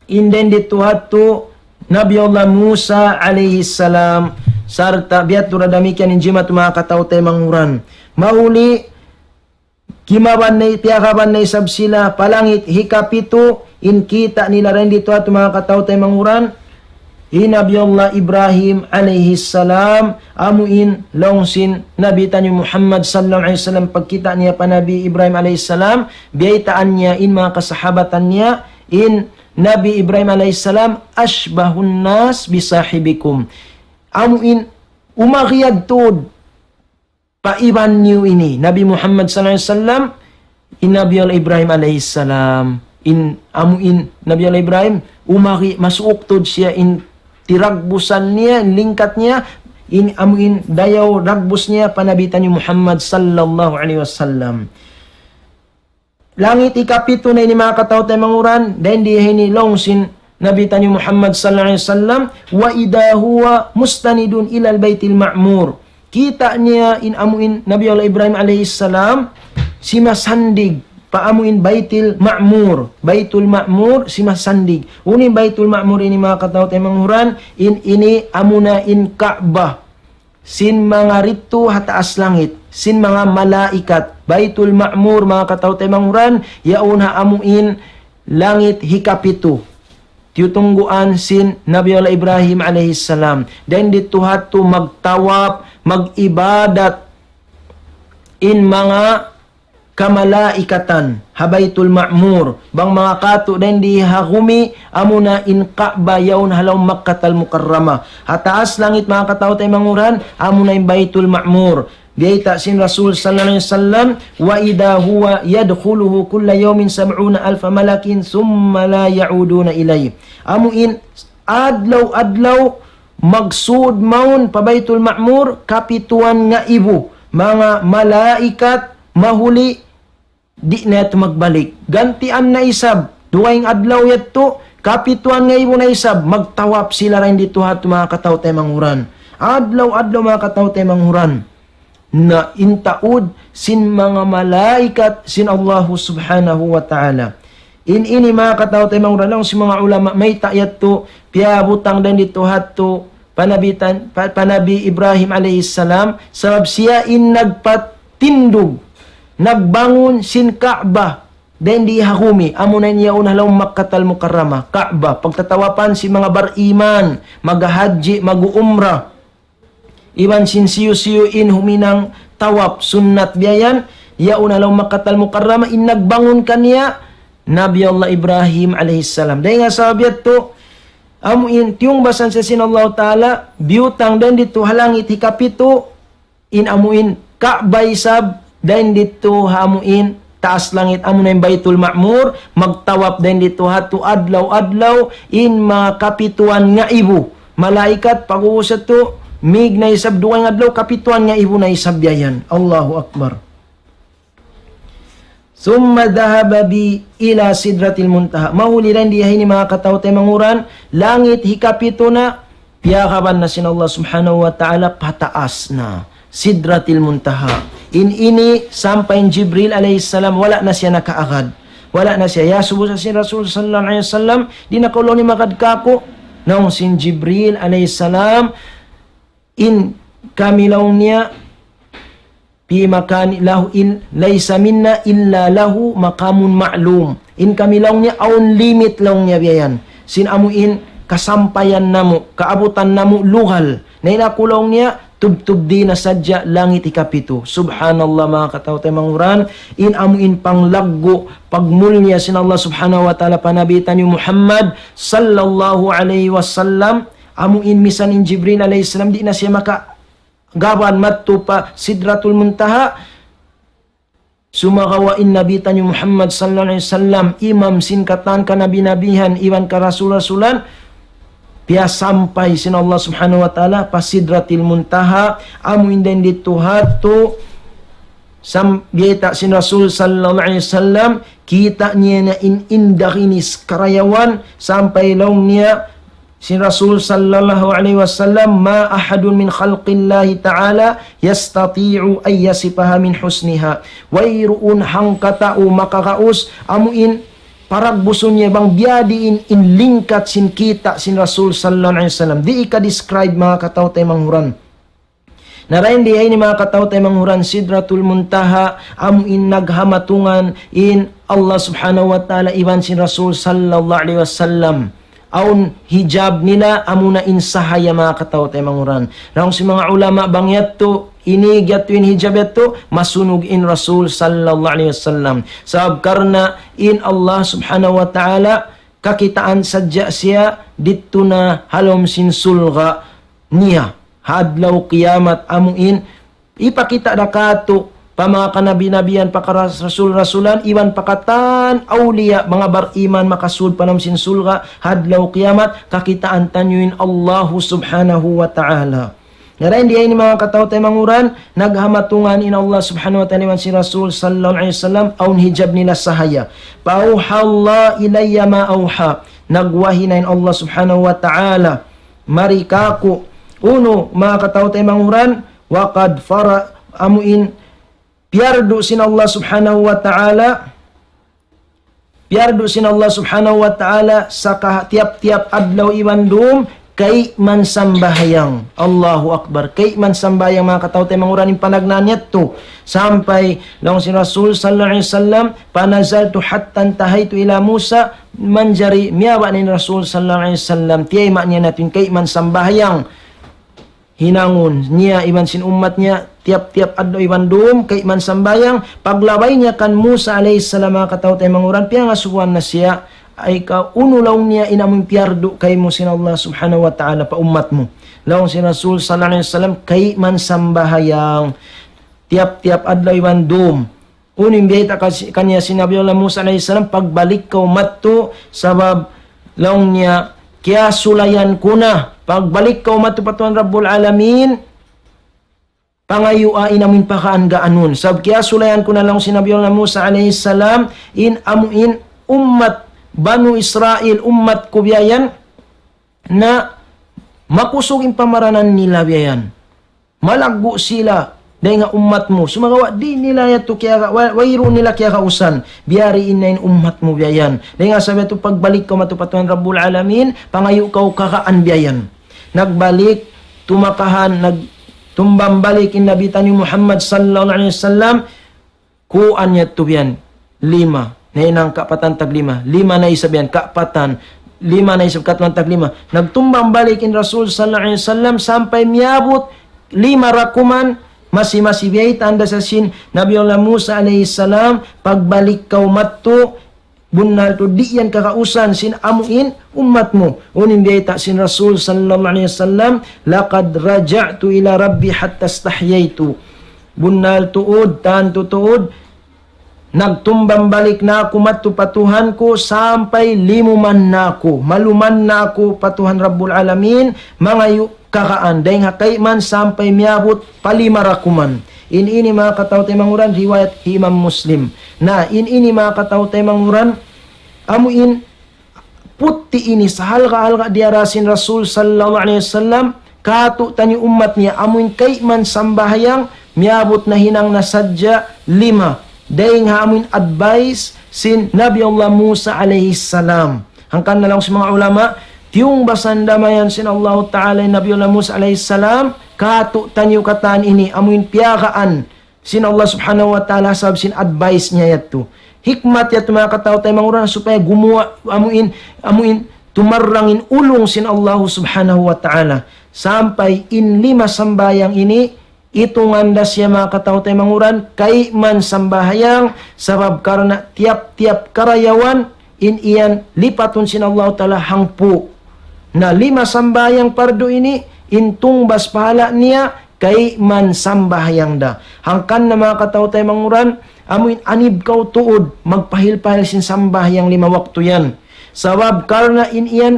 in dayn ditu hatu Nabi Allah Musa alayhi salam, sarta' biya' tuud damikkiyan in jimatu manga kataw-taymanghuran. Mahuli, kimaban na, piyakaban na isab sila pa langit hikapitu, in kita' nila dayn ditu hatu manga kataw-taymanghuran, hi Nabi Allah Ibrahim alayhi salam, amu in laung sin Nabi taniyu Muhammad sallallahu alayhi wasallam, pagkita' niya pa Nabi Ibrahim alayhi salam, biyaytaan niya in manga kasahabatan niya, in Nabi Ibrahim alayhi salam, أشبه الناس بصاحبكم. Amu in umagiyad tuud pa iban niyu ini, Nabi Muhammad sallallahu alayhi wasallam, in Nabi Allah Ibrahim alayhi salam, in amu in Nabi Allah Ibrahim, umagi masuuk tuud siya in tiragbusan niya, lingkat niya, in amu in dayaw ragbus niya pa Nabi taniyu Muhammad sallallahu alayhi wasallam. Langit hikapitu na ini manga kataw-taymanghuran, dayn di ha ini laung sin Nabi taniyu Muhammad sallallahu alayhi wasallam, وإذا هو مستند إلى البيت المعمور. Kita' niya in amu in Nabi Allah Ibrahim alayhi salam, simasandig pa amu in Baytil Ma'mur. Baytul Ma'mur, simasandig. Unu in Baytul Ma'mur ini manga kataw-taymanghuran, in ini amuna in Ka'bah sin manga ditu ha taas langit, sin manga malaikat. Baytul Ma'mur, manga kataw-taymanghuran, yaun ha amu in langit hikapitu. Tiyutungguan sin Nabi Allah Ibrahim alayhi salam. Dayn ditu hatu magtawaf, mag-ibadat in manga kamalaikatan ha Baytul Ma'mur. Bang manga katu' dayn di ha gumi, amuna in Ka'bah yaun ha lawm Makkatal Mukarramah. Ha taas langit manga kataw-taymanghuran, amuna in Baytul Ma'mur. Biyayta' sin Rasul sallallahu alayhi wasallam, وإذا هو يدخله كل يوم سبعون ألف ملك ثم لا يعودون إليه. Amu in adlaw-adlaw magsud mawn pa Baytul Ma'mur, kapituan ngaibu manga malaikat, mahuli di' na yadtu magbalik. Gantian na isab, dugaing adlaw yadtu, kapituan ngaibu na isab, magtawaf sila dayn ditu hatu manga kataw-taymanghuran. Adlaw-adlaw manga kataw-taymanghuran. Na in taud sin manga malaikat sin Allahu subhanahu wa ta'ala. In ini manga kataw-taymanghuran, laung sin manga ulama, mayta' yadtu piyabutang dayn ditu hatu pa Nabi tan-, pa, pa Nabi Ibrahim alayhi salam, sabab siya in nagpatindug, nagbangun sin Ka'bah. dayn di ha gumi, amuna in yaun ha lawm Makkatal Mukarramah, Ka'bah, pagtatawapan sin manga bariman, maghahadji, mag-uumrah. Iban sin hisiyu-siyu in huminang tawap sunnat biya' yan, yaun ha lawm Makkatal Mukarramah, in nagbangun kaniya, Nabi Allah Ibrahim alayhi salam. Dayn ha sabab yadtu, amu in tiyungbasan siya sin Allah Ta'ala, biyutang dayn didtu ha langit hikapitu, in amu in Ka'bah isab, dayn didtu ha amu in taas langit, amuna in Baytul Ma'mur, magtawap dayn didtu ha yadtu adlaw-adlaw, in manga kapituan ngaibu malaikat, pag-ubus yadtu, mig na isab dugaing adlaw, kapituan ngaibu na isab biya' yan. Allahu Akbar. ثم ذهب بي إلى سدرة المنتهى. Mahuli dayn di ha ini, manga kataw-taymanghuran, langit hikapitu na, piyagaban na sin Allah Subhanahu wa Ta'ala, pataas na. Sidratil Muntaha. In ini, sampay in Jibril alayhi salam, wala' na siya nakaagad. Wala' na siya. Iyasubu sa sin Rasul sallallahu alayhi wasallam, "Di' na kaw laung niya magad kāku'." Laung sin Jibril alayhi salam, "In kami," laung niya, "في مكان له إل-، ليس منا إلا له مقام معلوم." In kami, laung niya, awn limit, laung niya, biya' yan. Sin amu in kasampayan namu', kaabutan namu' lugal. Na in aku, laung niya, tubtub di na sadja langit hikapitu. Subhanallah, manga kataw-taymanghuran, in amu in panglaggu', pagmulliya sin Allah Subhanahu wa Ta'ala pa Nabi taniyu Muhammad sallallahu alayhi wasallam, amu in misan in Jibril alayhi salam, di' na siya maka gaban madtu pa Sidratul Muntaha, sumagawa' in Nabi taniyu Muhammad sallallahu alayhi wasallam, imam sin katan kanabi-nabihan, iban karasul-rasulan, piyasampay sin Allah Subhanahu wa Ta'ala pa Sidratil Muntaha, amu in dayn didtu ha yadtu, sam-, biyayta' sin Rasul sallallahu alayhi wasallam, kita' niya na in indaginis karayawan, sampay laung niya, sin Rasul sallallahu alayhi wasallam, "ما أحد من خلق الله تعالى يستطيع أن يصفها من حسنها." Wayruun hangkatau makagaus, amu in paragbusun niya bang biyadiin in lingkat sin kita' sin Rasul sallallahu alayhi wasallam. Di' ika-describe, manga kataw-taymanghuran. Na dayn di ha ini, manga kataw-taymanghuran, Sidratul Muntaha, amu in naghamatungan in Allah Subhanahu wa Ta'ala iban sin Rasul sallallahu alayhi wasallam. Awn hijab nila, amuna in sahaya, manga kataw-taymanghuran. Laung sin manga ulama, bang yadtu, ini yadtu in hijab yadtu, masunug in Rasul sallallahu alayhi wasallam. Sabab karna' in Allah Subhanahu wa Ta'ala, kakitaan sadja siya didtu na ha lawm sin surga' niya. Ha adlaw kiyamat, amu in hipakita' da kātu' pa manga kanabi-nabihan, pa karas-, rasul-rasulan, iban pa katan awliya, manga bariman makasud pa lawm sin surga', ha adlaw kiyamat, kakitaan taniyu in Allahu Subhanahu wa Ta'ala. Na dayn di ha ini, manga kataw-taymanghuran, naghamatungan in Allah Subhanahu wa Ta'ala iban sin Rasul sallallahu alayhi wasallam, awn hijab nila sahaya. فأوحى الله إلي ما أوحى. Nagwahi na in Allah Subhanahu wa Ta'ala mari kāku'. Unu, manga kataw-taymanghuran, وقد فرض, amu in piyardu sin Allah Subhanahu wa Ta'ala, piyardu sin Allah Subhanahu wa Ta'ala, saka tiyap-tiyap adlaw iban dum, kayman sambahayang. Allahu Akbar. Kayman sambahayang, manga kataw-taymanghuran, in panagnaan yadtu. Sampay, laung sin Rasul sallallahu alayhi wasallam, فنزلت حتى انتهيت إلى موسى, manjari miyababa' na in Rasul sallallahu alayhi wasallam, tiyayma' niya na tuud in kayman sambahayang. Hinangun niya iban sin ummat niya, tiyap-tiyap adlaw iban dum, kayman sambahayang, paglabay niya kan Musa alayhi salam, manga kataw-taymanghuran, piyangasubuhan na siya, ay ka unu laung niya in amun piyardu kaymu sin Allah Subhanahu wa Ta'ala pa ummat mu. Laung sin Rasul sallallahu alayhi wasallam, kayman sambahayang, tiyap-tiyap adlaw iban dum. Unu in biyayta' kasi-, kaniya sin Nabi Allah Musa alayhi salam, pagbalik kaw madtu, sabab laung niya, kiyasulayan ku na, pagbalik kaw madtu pa Tuhan Rabbul Alamin, pangayua in amun pakaanggaanun. Sabab kiyasulayan ku na, laung sin Nabi Allah Musa alayhi salam, in amu in ummat Banu Israil, ummat ku biya' yan, na makusug in pamaranan nila biya' yan. Malaggu' sila dayn ha ummat mu. Sumagawa' di' nila yadtu kiyaga-, wa-, wayruun nila kiyagausan. Biya' diin na in ummat mu biya' yan. Dayn ha sabab yadtu pagbalik kaw madtu pa Tuhan Rabbul Alamin, pangayu' kaw kagaan biya' yan. Nagbalik, tumakahan, nag-, tumbang balik in Nabi taniyu Muhammad sallallahu alayhi wasallam, kuan yadtu biya' yan, lima. Nahinang kapatan tag lima. Lima na isab yan, kapatan. Lima na isab, katuan tag lima. Nagtumbang balik in Rasul sallallahu alayhi wasallam sampay miyabut lima rakuman, masi-masi biyaytaan da sa sin Nabi Allah Musa alayhi salam, pagbalik kaw madtu, bunnal tuud di' yan kakausan sin amu in ummat mu. Unu in biyayta' sin Rasul sallallahu alayhi wasallam, لقد رجعت إلى ربي حتى استحييت. Bunnal tuud, tantu tuud, nagtumbang balik na aku madtu pa Tuhan ku sampay limuman na aku, maluman na aku pa Tuhan Rabbul Alamin, mangayu' kakaan, dayng ha kayman sampay miyabut pa lima rakuman. In ini manga kataw-taymanghuran riwayat hi Imam Muslim. Na, in ini manga kataw-taymanghuran, amu in putti ini sahalga'-halga' diyara sin Rasul sallallahu alayhi wasallam, katu' taniyu ummat niya, amu in kayman sambahayang, miyabut nahinang na sadja lima. Dayng ha amu in advice sin Nabi Allah Musa alayhi salam. Hangkan na laung sin manga ulama, tiyungbasan da mayan sin Allahu Ta'ala in Nabi Allah Musa alayhi salam, katu' taniyu katan ini, amu in piyagaan sin Allah Subhanahu wa Ta'ala sabab sin advice niya yadtu. Hikmat yadtu manga kataw-taymanghuran supaya gumuwa' amu in, amu in tumarrang in ulung sin Allah Subhanahu wa Ta'ala. Sampay in lima sambahayang ini, itungan da siya manga kataw-taymanghuran, kayman sambahayang, sabab karna' tiyap-tiyap karayawan, in iyan lipatun sin Allah Ta'ala hangpu'. Na lima sambahayang pardu ini, in tungbas pahala' niya, kayman sambahayang da. Hangkan na manga kataw-taymanghuran, amu in anib kaw tuud, magpahil-pahil sin sambahayang lima waktu yan. Sabab karna' in iyan,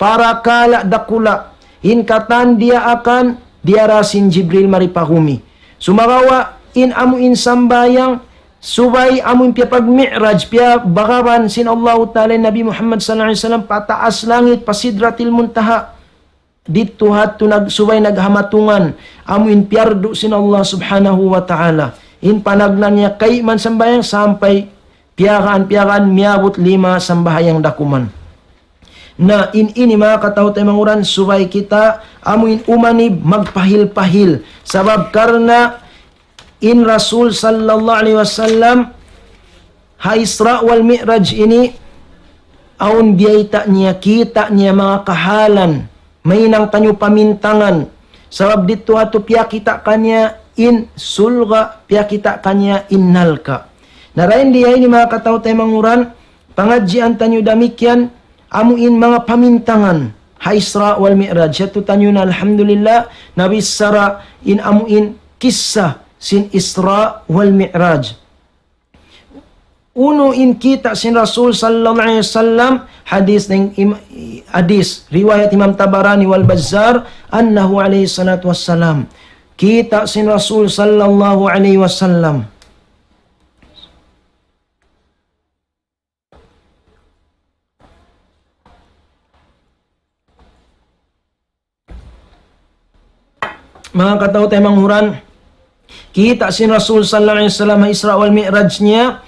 parakala' dakula', in katan diyaakan, diyara sin Jibril mari pa gumi. Sumagawa', in amu in sambahayang, subay amu in piyapagmi'raj, piyabagaban sin Allahu Ta'ala Nabi Muhammad sallallahu alayhi wasallam, pataas langit, pa Sidratil Muntaha. Didtu hadtu nag-, subay naghamatungan, amu in piyardu sin Allah Subhanahu wa Ta'ala. In panagnaan niya kayman sambahayang sampay piyagaan-piyagaan miyabut lima sambahayang dakuman. Na in ini manga kataw-taymanghuran subay kita amu in umanib magpahil-pahil. Sabab karna' in Rasul sallallahu alayhi wasallam ha Isra wal Mi'raj ini, awn biyayta' niya, kita' niya manga kahalan, mahinang taniyu pamintangan. Sabab didtu hadtu piyakita' kaniya in surga', piyakita' kaniya in narka'. Na dayn di ha ini manga kataw-taymanghuran, pangadjian taniyu damikkiyan, amu in manga pamintangan ha Isra wal Mi'raj. Yadtu taniyu na alhamdulillah, nabichara in amu in kissa sin Isra wal Mi'raj. Unu in kita' sin Rasul sallallahu alayhi wasallam, hadis dayn im-, hadis, riwayat Imam Tabarani wal Bazzar, annahu alayhi salatu wassalam. Kita' sin Rasul sallallahu alayhi wasallam. Manga kataw-taymanghuran, kita' sin Rasul sallallahu alayhi wasallam ha Isra wal Mi'raj niya,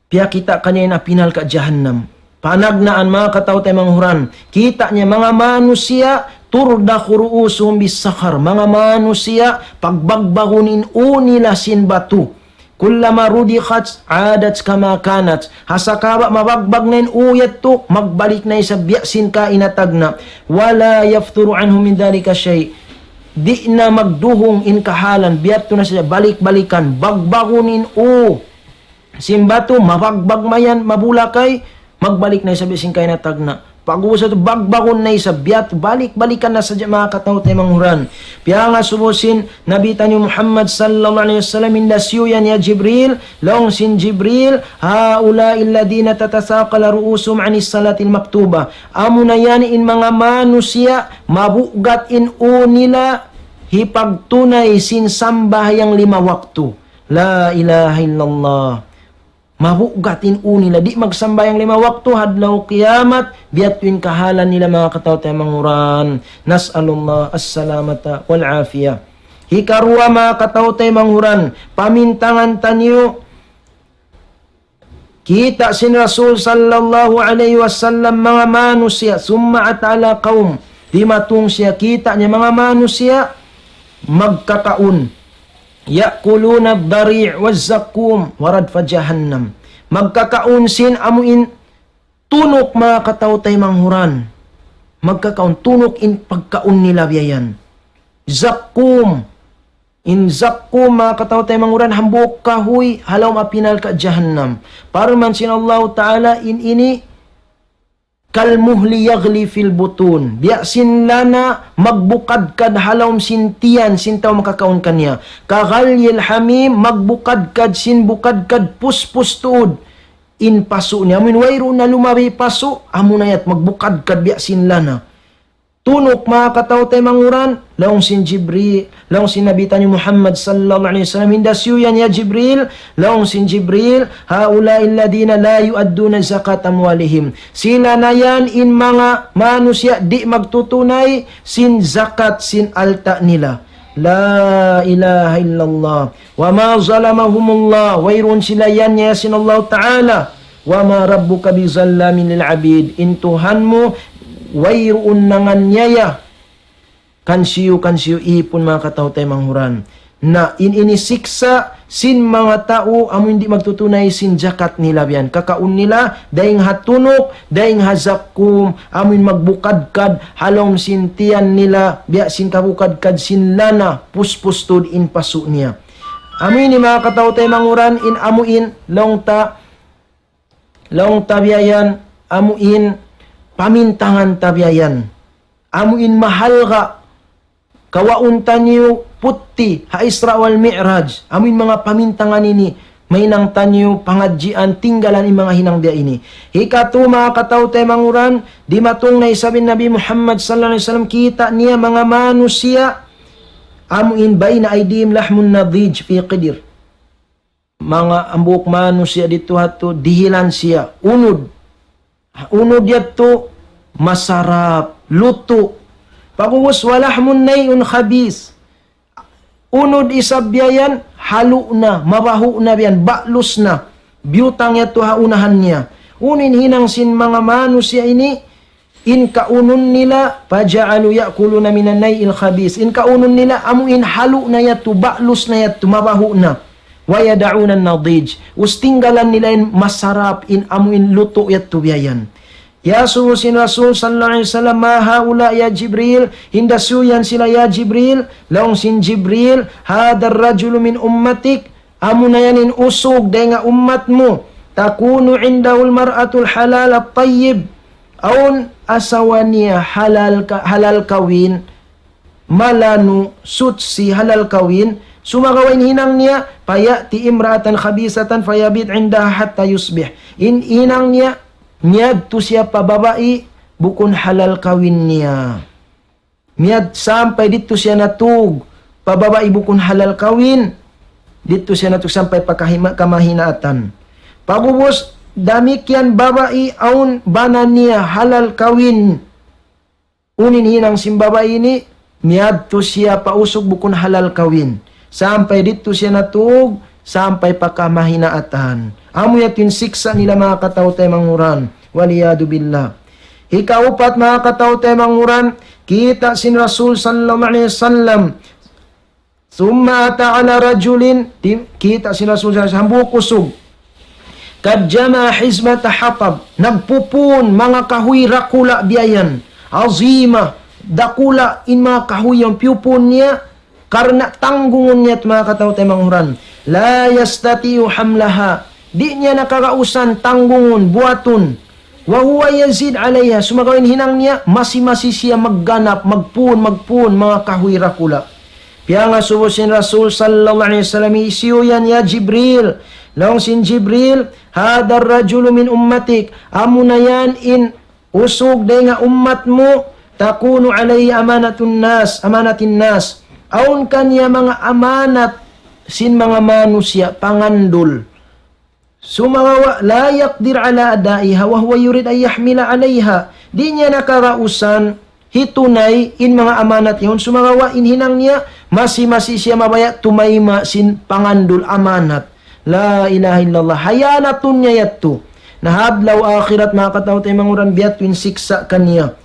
piyakita' kaniya in api narka' jahannam. Panagnaan manga kataw-taymanghuran, kita' niya manga manusiya', تردخ رؤوسهم بالصخر, manga manusiya', pagbagbagun in ū nila sin batu. كلما ردخت عادت كما كانت. Ha sakaba' mabagbag na in ū yadtu, magbalik na isab biya' sin kaina tagna'. ولا يفتر عنه من ذلك شيء. Di' na magduhung in kahalan, biya' yadtu na sadja, balik-balikan, bagbagun in ū sin batu, mabagbag mayan, mabulakay, magbalik na isab biya' sin kaina tagna'. Pag-ubus yadtu, bagbagun na isab, biya' yadtu, balik-balikan na sadja manga kataw-taymanghuran. Piyangasubu sin Nabi taniyu Muhammad sallallahu alayhi wasallam, in hisiyu yan ya Jibril, laung sin Jibril, هؤلاء الذين تتثاقل رؤوسهم عن الصلاة المكتوبة. Amuna yan in manga manusiya', mabugat in ū nila, hipagtunay sin sambahayang lima waktu. La ilaha illallah. Mabugat in ū nila, di' magsambahayang lima waktu ha adlaw kiyamat, biya' yadtu in kahalan nila manga kataw-taymanghuran. نسأل الله السلامة والعافية. Hikaruwa manga kataw-taymanghuran, pamintangan taniyu, kita' sin Rasul sallallahu alayhi wasallam manga manusiya', ثم أتى على قوم, dimatung siya, kita' niya manga manusiya', magkakaun. يأكلون الضريع والزقوم وردف جهنم. Magkakaun sin amu in tunuk, manga kataw-taymanghuran. Magkakaun tunuk in pagkaun nila biya' yan. Zakkum. In zakkum, manga kataw-taymanghuran, hambuuk kahuy ha lawm api narka' jahannam. Parman sin Allahu Ta'ala, in ini كالمهل يغلي في البطون. Biya' sin lana magbukadkad ha lawm sin tiyan sin tau makakaun kaniya. كغلي الحميم, magbukadkad sin bukadkad puspus tuud in pasu' niya. Amu in wayruun na lumabi pasu', amu na yadtu magbukadkad biya' sin lana. Tunuk, manga kataw-taymanghuran, laung sin Jibril, laung sin Nabi taniyu Muhammad sallallahu alayhi wasallam, hinda siyu yan ya Jibril, laung sin Jibril, هؤلاء الذين لا يؤدون زكاة أموالهم. Sila na yan in manga manusiya' di' magtutunay sin zakat sin alta' nila. La ilaha illallah. وما ظلمهم الله. Wayruun sila yan niya sin Allahu Ta'ala. وما ربك بظلام للعبيد. In Tuhan mu, wayruun nanganiyaya kan siyu, kan siyu ipun, manga kataw-taymanghuran. Na in ini siksa' sin manga tau amu in di' magtutunay sin zakat nila biya' yan. Kakaun nila, dayng ha tunuk, dayng ha zakkum, amu in magbukadkad ha lawm sin tiyan nila, biya' sin kabukadkad sin lana, puspus tuud in pasu' niya. Amu ini, manga kataw-taymanghuran, in amu in, laung ta, laung ta biya' yan, amu in pamintangan ta biya' yan. Amu in mahalga', kawaun taniyu putti ha Isra wal Mi'raj. Amu in manga pamintangan ini, mahinang taniyu pangadjian, tinggalan in manga hinang biya' ini. Hikatu, manga kataw-taymanghuran, dimatung na isab in Nabi Muhammad sallallahu alayhi wasallam, kita' niya manga manusiya', amu in بين أيديهم لحم نضيج في قدر. Manga hambuuk manusiya' didtu ha yadtu, dihilan siya, unud. Unud yadtu, masarap, lutu'. Pag'ubus, ولحم نيء خبيث. Unud isab biya' yan, halu' na, mabahu' na biya' yan, ba'lus na. Biyutang yadtu ha unahan niya. Unu in hinang sin manga manusiya' ini, in kaunun nila, فجعلوا يأكلون من النيء الخبيث. In kaunun nila, amu in halu' na yadtu, ba'lus na yadtu, mabahu' na. ويدعون النضيج. Ubus tinggalan nila in masarap, in amu in lutu' yadtu biya' yan. Iyasubu sin Rasul sallallahu alayhi wasallam, ما هؤلاء يا جبريل, hinda siyu yan sila ya Jibril, laung sin Jibril, هذا الرجل من أمتك, amu na yan in usug dayng ha ummat mu, تكون عنده المرأة الحلال الطيب, awn asawa niya halal ka-, halal kawin, malanu, suchi, halal kawin, sumagawa' in hinang niya, فيأتي امرأة خبيثة فيبيت عندها حتى يصبح. In hinang niya, miyadtu siya pa babai bukun halal kawin niya. Miyad-, sampay didtu siya natug pa babai bukun halal kawin, didtu siya natug sampay pa kahima-, kamahinaatan. Pag'ubus, damikkiyan babai awn bana niya halal kawin. Unu in hinang sin babai ini, miyadtu siya pa usug bukun halal kawin. Sampay didtu siya natug, sampay pa kamahinaatan. Amu yadtu in siksa' nila manga kataw-taymanghuran. والعياذ بالله. Hikaupat manga kataw-taymanghuran, kita' sin Rasul sallallahu alayhi wasallam, ثم أتى على رجل, di-, kita' sin Rasul sallallahu alayhi wasallam, hambuuk usug. قد جمع حزمة حطب, nagpupun manga kahuy dakula' biya' yan. عظيمة, dakula' in manga kahuy yan piyupun niya, karna' tanggungun niya manga kataw-taymanghuran. لا يستطيع حملها, di' niya na kagausan tanggungun, buhatun. وهو يزيد عليها, sumagawa' in hinang niya, masi-masi siya magganap, magpun, magpun, manga kahuy dakula'. Piyangasubu sin Rasul sallallahu alayhi wasallam, hisiyu yan ya Jibril? Laung sin Jibril, هذا الرجل من أمتك, amu na yan in usug dayng ha ummat mu, تكون عليه أمانة الناس، أمانة الناس. Awn kaniya manga amanat sin manga manusiya', pangandul. Sumagawa' لا يقدر على أدائها وهو يريد أن يحمل عليها. Di' niya na kagausan hitunay in manga amanat yaun, sumagawa' in hinang niya, masi-masi siya mabaya' tumayma' sin pangandul amanat. La ilaha illallah. Hayanatun niya yadtu. Na ha adlaw akhirat manga kataw-taymanghuran biya' yadtu in siksa' kaniya.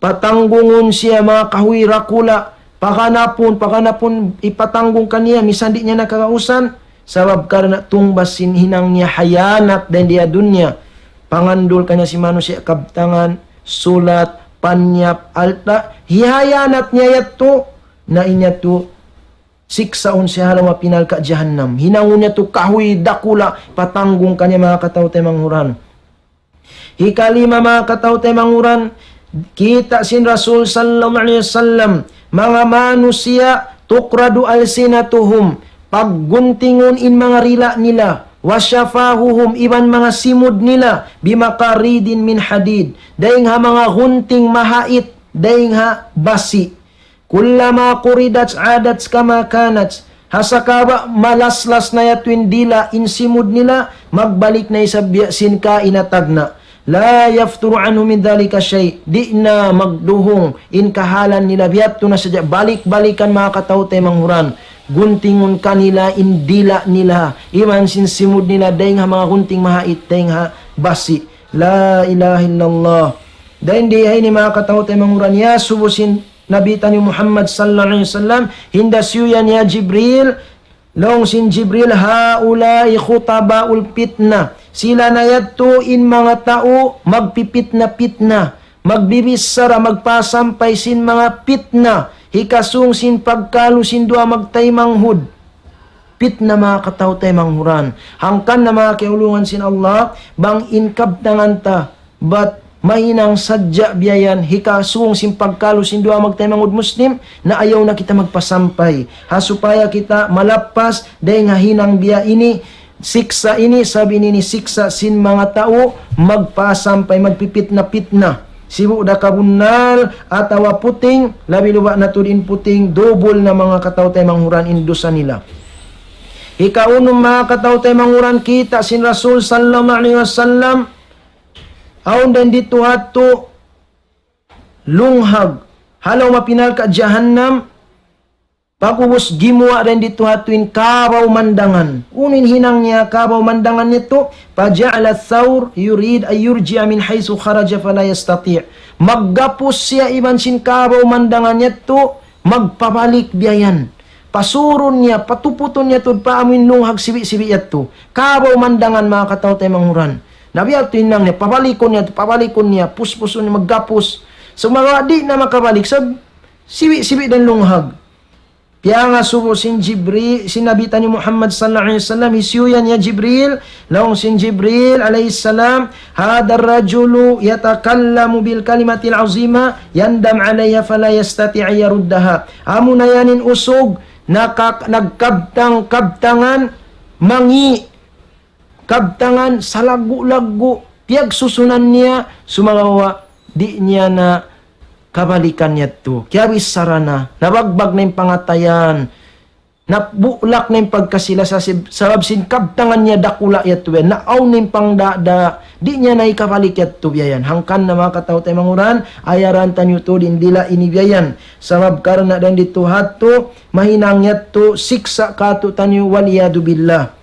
Patanggungun siya manga kahuy dakula', paganapun, paganapun ipatanggung kaniya, misan di' niya na kagausan, Sabab karna' tungbas sin hinang niya hiyanat dayn di ha dunya. Pangandul kaniya sin manusiya' kabtangan, sulat, panyap, alta', hiyanat niya yadtu, na in yadtu siksaun siya ha lawm api narka' jahannam. Hinangun niya yadtu kahuy dakula' patanggung kaniya manga kataw-taymanghuran. Hikalima manga kataw-taymanghuran, kita' sin Rasul sallallahu alayhi wasallam, manga manusiya' tukradu alsinatuhum, pagguntingun in manga rila' nila, wa shafahuhum, iban manga simud nila, bimakaridin min hadid, dayn ha manga gunting mahait, dayn ha basi'. Kullama quridat adat kama kanat. Ha sakaba' malaslas na yadtu in dila', in simud nila, magbalik na isab biya' sin kaina tagna'. La yafturu anhu min dhalika shay'. Di' na magduhung in kahalan nila, biya' yadtu na sadja, balik-balikan manga kataw-taymanghuran. Guntingun kanila in dila' nila, iban sin simud nila, dayn ha manga gunting mahait, dayn ha basi'. La ilaha illallah. Dayn di ha ini manga kataw-taymanghuran, iyasubu sin Nabi taniyu Muhammad sallallahu alayhi wasallam, hinda siyu yan ya Jibril, laung sin Jibril, haula'i khutaba'ul fitnah. Sila na yadtu in manga tau magpipitna-pitna, magbibichara, magpasampay sin manga pitna, hikasūng sin pagkalu sin duwa magtaymanghud. Pitna manga kataw-taymanghuran. Hangkan na manga kiyaulungan sin Allah, bang in kabtangan ta, bat mahinang sadja biya' yan, hikasūng sin pagkalu sin duwa magtaymanghud Muslim, na ayaw na kita magpasampay. Ha supaya kita malappas dayn ha hinang biya' ini, siksa' ini, sabab ini in siksa' sin manga tau magpasampay, magpipitna-pitna. Sibu' da kabunnal atawa puting, labi-labi na tuud in puting, dubul na manga kataw-taymanghuran in dusa nila. Hikaunum manga kataw-taymanghuran, kita' sin Rasul sallallahu alayhi wasallam, awn dayn didtu ha yadtu lunghag ha lawm api narka' jahannam, pag'ubus gimuwa' dayn didtu ha yadtu in kabaw mandangan. Unu in hinang niya kabaw mandangan yadtu? Faja'ala thawr yurid an yurji'a min haythu kharaja fala yastati'. Maggapus siya iban sin kabaw mandangan yadtu, magpabalik biya' yan. Pasurun niya, patuputun niya tuud pa amu in lunghag sibi'-sibi' yadtu. Kabaw mandangan manga kataw-taymanghuran. Na biya' yadtu hinang niya, pabalikun niya, pabalikun niya, puspusun niya, maggapus. Sumagawa' di' na makabalik, sabab sibi'-sibi' da in lunghag. Piyangasubu sin Jibri-, sin Nabi taniyu Muhammad sallallahu alayhi wasallam, hisiyu yan ya Jibril, laung sin Jibril alayhi salam, هذا الرجل يتكلم بالكلمة العظيمة يندم عليها فلا يستطيع أن يردها. Amuna yan in usug, naka-, nagkabtang-kabtangan, mangi', kabtangan, salaggu'-laggu', piyagsusunan niya, sumagawa' di' niya na kabalikan yadtu. Kiyabichara na, nabagbag na in pangatayan, nabulak na in pagkasi-lasa, sab-, sabab sin kabtangan niya dakula' yadtu biya' yan, naawn na in pangdada', di' niya na hikabalik yadtu biya' yan. Hangkan na manga kataw-taymanghuran, ayaran taniyu tuud in dila' ini biya' yan. Sabab karna' dayn didtu ha yadtu, mahinang yadtu siksa' kātu'niyu, wal iyadhu billah.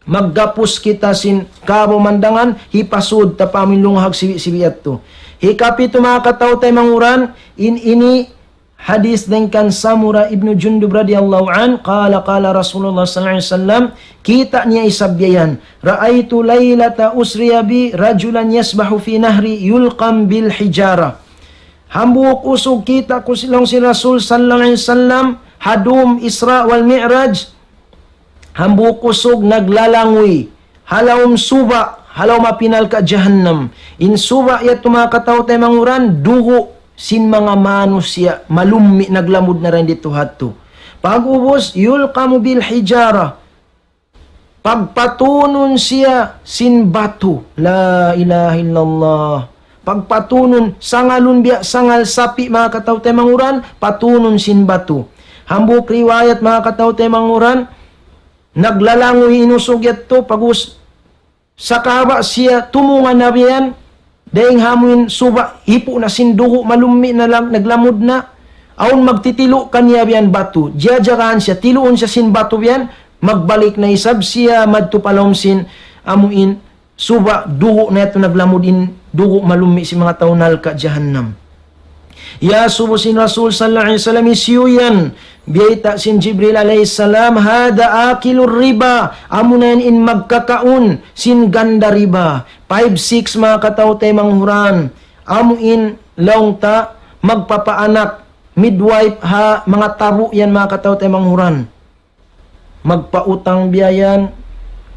Maggapus kita sin kabaw mandangan, hipasud ta pa amu in lunghag sibi'-sibi' yadtu. Hikapitu manga kataw-taymanghuran, in ini hadith dayn kan Samurah ibnu Jundub radiyallahu anhu, qala qala Rasulullah sallallahu alayhi wasallam, kita' niya isab biya' yan, رأيت ليلة أسري بي رجلا يسبح في نهر يلقم بالحجارة. Hambuuk usug kita' ku si-, laung sin Rasul sallallahu alayhi wasallam, ha dūm Isra wal Mi'raj, hambuuk usug naglalanguy ha lawm suba', ha lawm api narka' jahannam. In suba' yadtu manga kataw-taymanghuran, dugu' sin manga manusiya' malummi' naglamud na dayn didtu ha yadtu. Pag'ubus, يلقم بالحجارة. Pagpatunun siya sin batu. La ilaha illallah. Pagpatunun, sangalun biya' sangal sapi' manga kataw-taymanghuran, patunun sin batu. Hambuuk riwayat manga kataw-taymanghuran, naglalanguy in usug yadtu, pag'ubus sakahaba' siya tumunga na biya' yan, dayng ha amuin suba', hipu' na sin dugu', malummi' na lam-, naglamud na. Awn magtitilu' kaniya biya' yan batu. Jajagahan siya, tiluun siya sin batu biya' yan, magbalik na isab siya madtu pa lawm sin amuin suba', dugu' na yadtu naglamud in dugu' malummi' sin manga tau narka' jahannam. Iyasubu sin Rasul sallallahu alayhi wasallam hisiyu yan? Biyayta' sin Jibril alayhi salam, هذا آكل الربا. Amuna yan in magkakaun sin ganda riba. Five six, manga kataw-taymanghuran. Amu in laung ta magpapaanak, midwife ha manga tabu yan, manga kataw-taymanghuran. Magpautang biya' yan,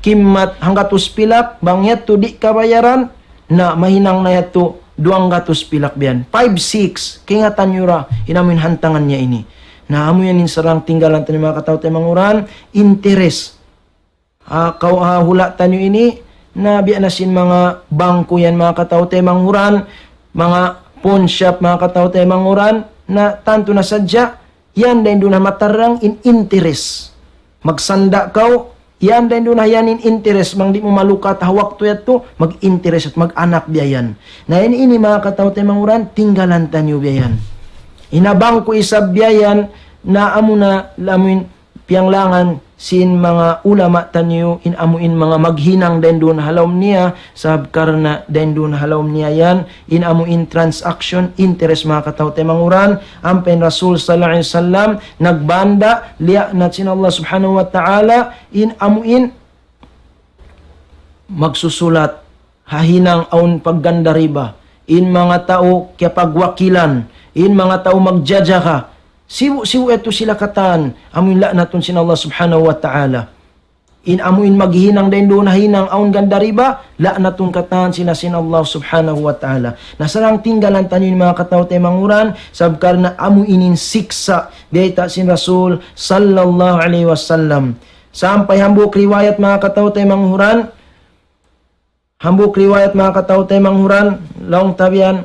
kimmat hanggatus pilak, bang yadtu di' kabayaran, na mahinang na yadtu duwanggatus pilak biya' yan. Five six, kaingatan niyu ra, in amu in hantangan niya ini. Na amu yan in sarang tinggalan taniyu, manga kataw-taymanghuran, interest. Ah, kaw, ah, hula' taniyu ini, na biya' na sin manga bangko yan, manga kataw-taymanghuran, manga pawn shop, manga kataw-taymanghuran, na tantu na sadja, yan dayn duun ha matarrang in interest. Magsanda' kaw, yan dayn duun ha yan in interest, bang di' mu malukat ha waktu yadtu, mag-interest, mag-anak biya' yan. Na in ini, manga kataw-taymanghuran, tinggalan taniyu biya' yan. In ha bangko isab biya' yan, na amu na, amu in piyanglangan sin manga ulama taniyu, in amu in manga maghinang dayn duun ha lawm niya, sabab karna' dayn duun ha lawm niya yan, in amu in transaction, interest, manga kataw-taymanghuran. Ampa in Rasul sallallahu alayhi wasallam nagbanda', liyaanat sin Allah subhanahu wa ta'ala, in amu in magsusulat ha hinang awn pagganda riba, in manga tau kiyapagwakilan, in manga tau magjajaka, sibu'-sibu' yadtu sila katan, amu in la'natun sin Allah subhanahu wa ta'ala. In amu in maghinang dayn duun ha hinang awn ganda riba, la'natun katan sila sin Allah subhanahu wa ta'ala. Na sarang tinggalan taniyu ini, manga kataw-taymanghuran, sabab karna' amu ini in siksa', biyayta' sin Rasul sallallahu alayhi wasallam. Sampay hambuuk riwayat, manga kataw-taymanghuran, hambuuk riwayat, manga kataw-taymanghuran, laung ta biya' yan,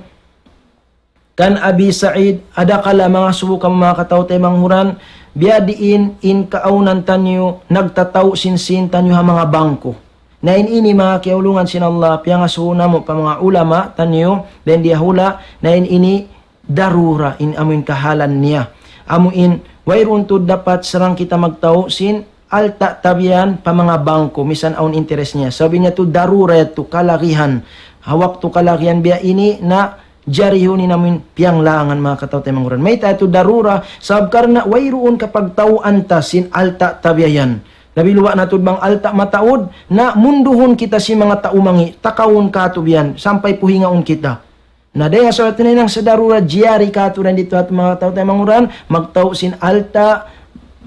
kan Abi Sa'id, adakala mangasubu kamu, manga kataw-taymanghuran, biya' diin in kaawnan taniyu nagtatau sin sīn taniyu ha manga bangko. Na in ini, manga kiyaulungan sin Allah, piyangasubu namu' pa manga ulama taniyu, dayn di ha hula', na in ini darura, in amu in kahalan niya. Amu in wayruun tuud dapat sarang kita magtau sin alta' ta biya' yan pa manga bangko, misan awn interest niya. Sabab in yadtu darura yadtu, kalagihan. Ha waktu kalagihan biya' ini na jarihun in amu in piyanglangan, manga kataw-taymanghuran. Mayta' yadtu darura, sabab karna' wayruun kapagtauan ta sin alta' ta biya' yan. Labi luba' na tuud bang alta' mataud, na munduhun kita sin manga tau mangi', takawun katu' biya' yan, sampay puhingaun kita. Na dayn ha sabab yadtu na in hangkan sa darura jari katu' dayn didtu ha manga kataw-taymanghuran, magtau sin alta',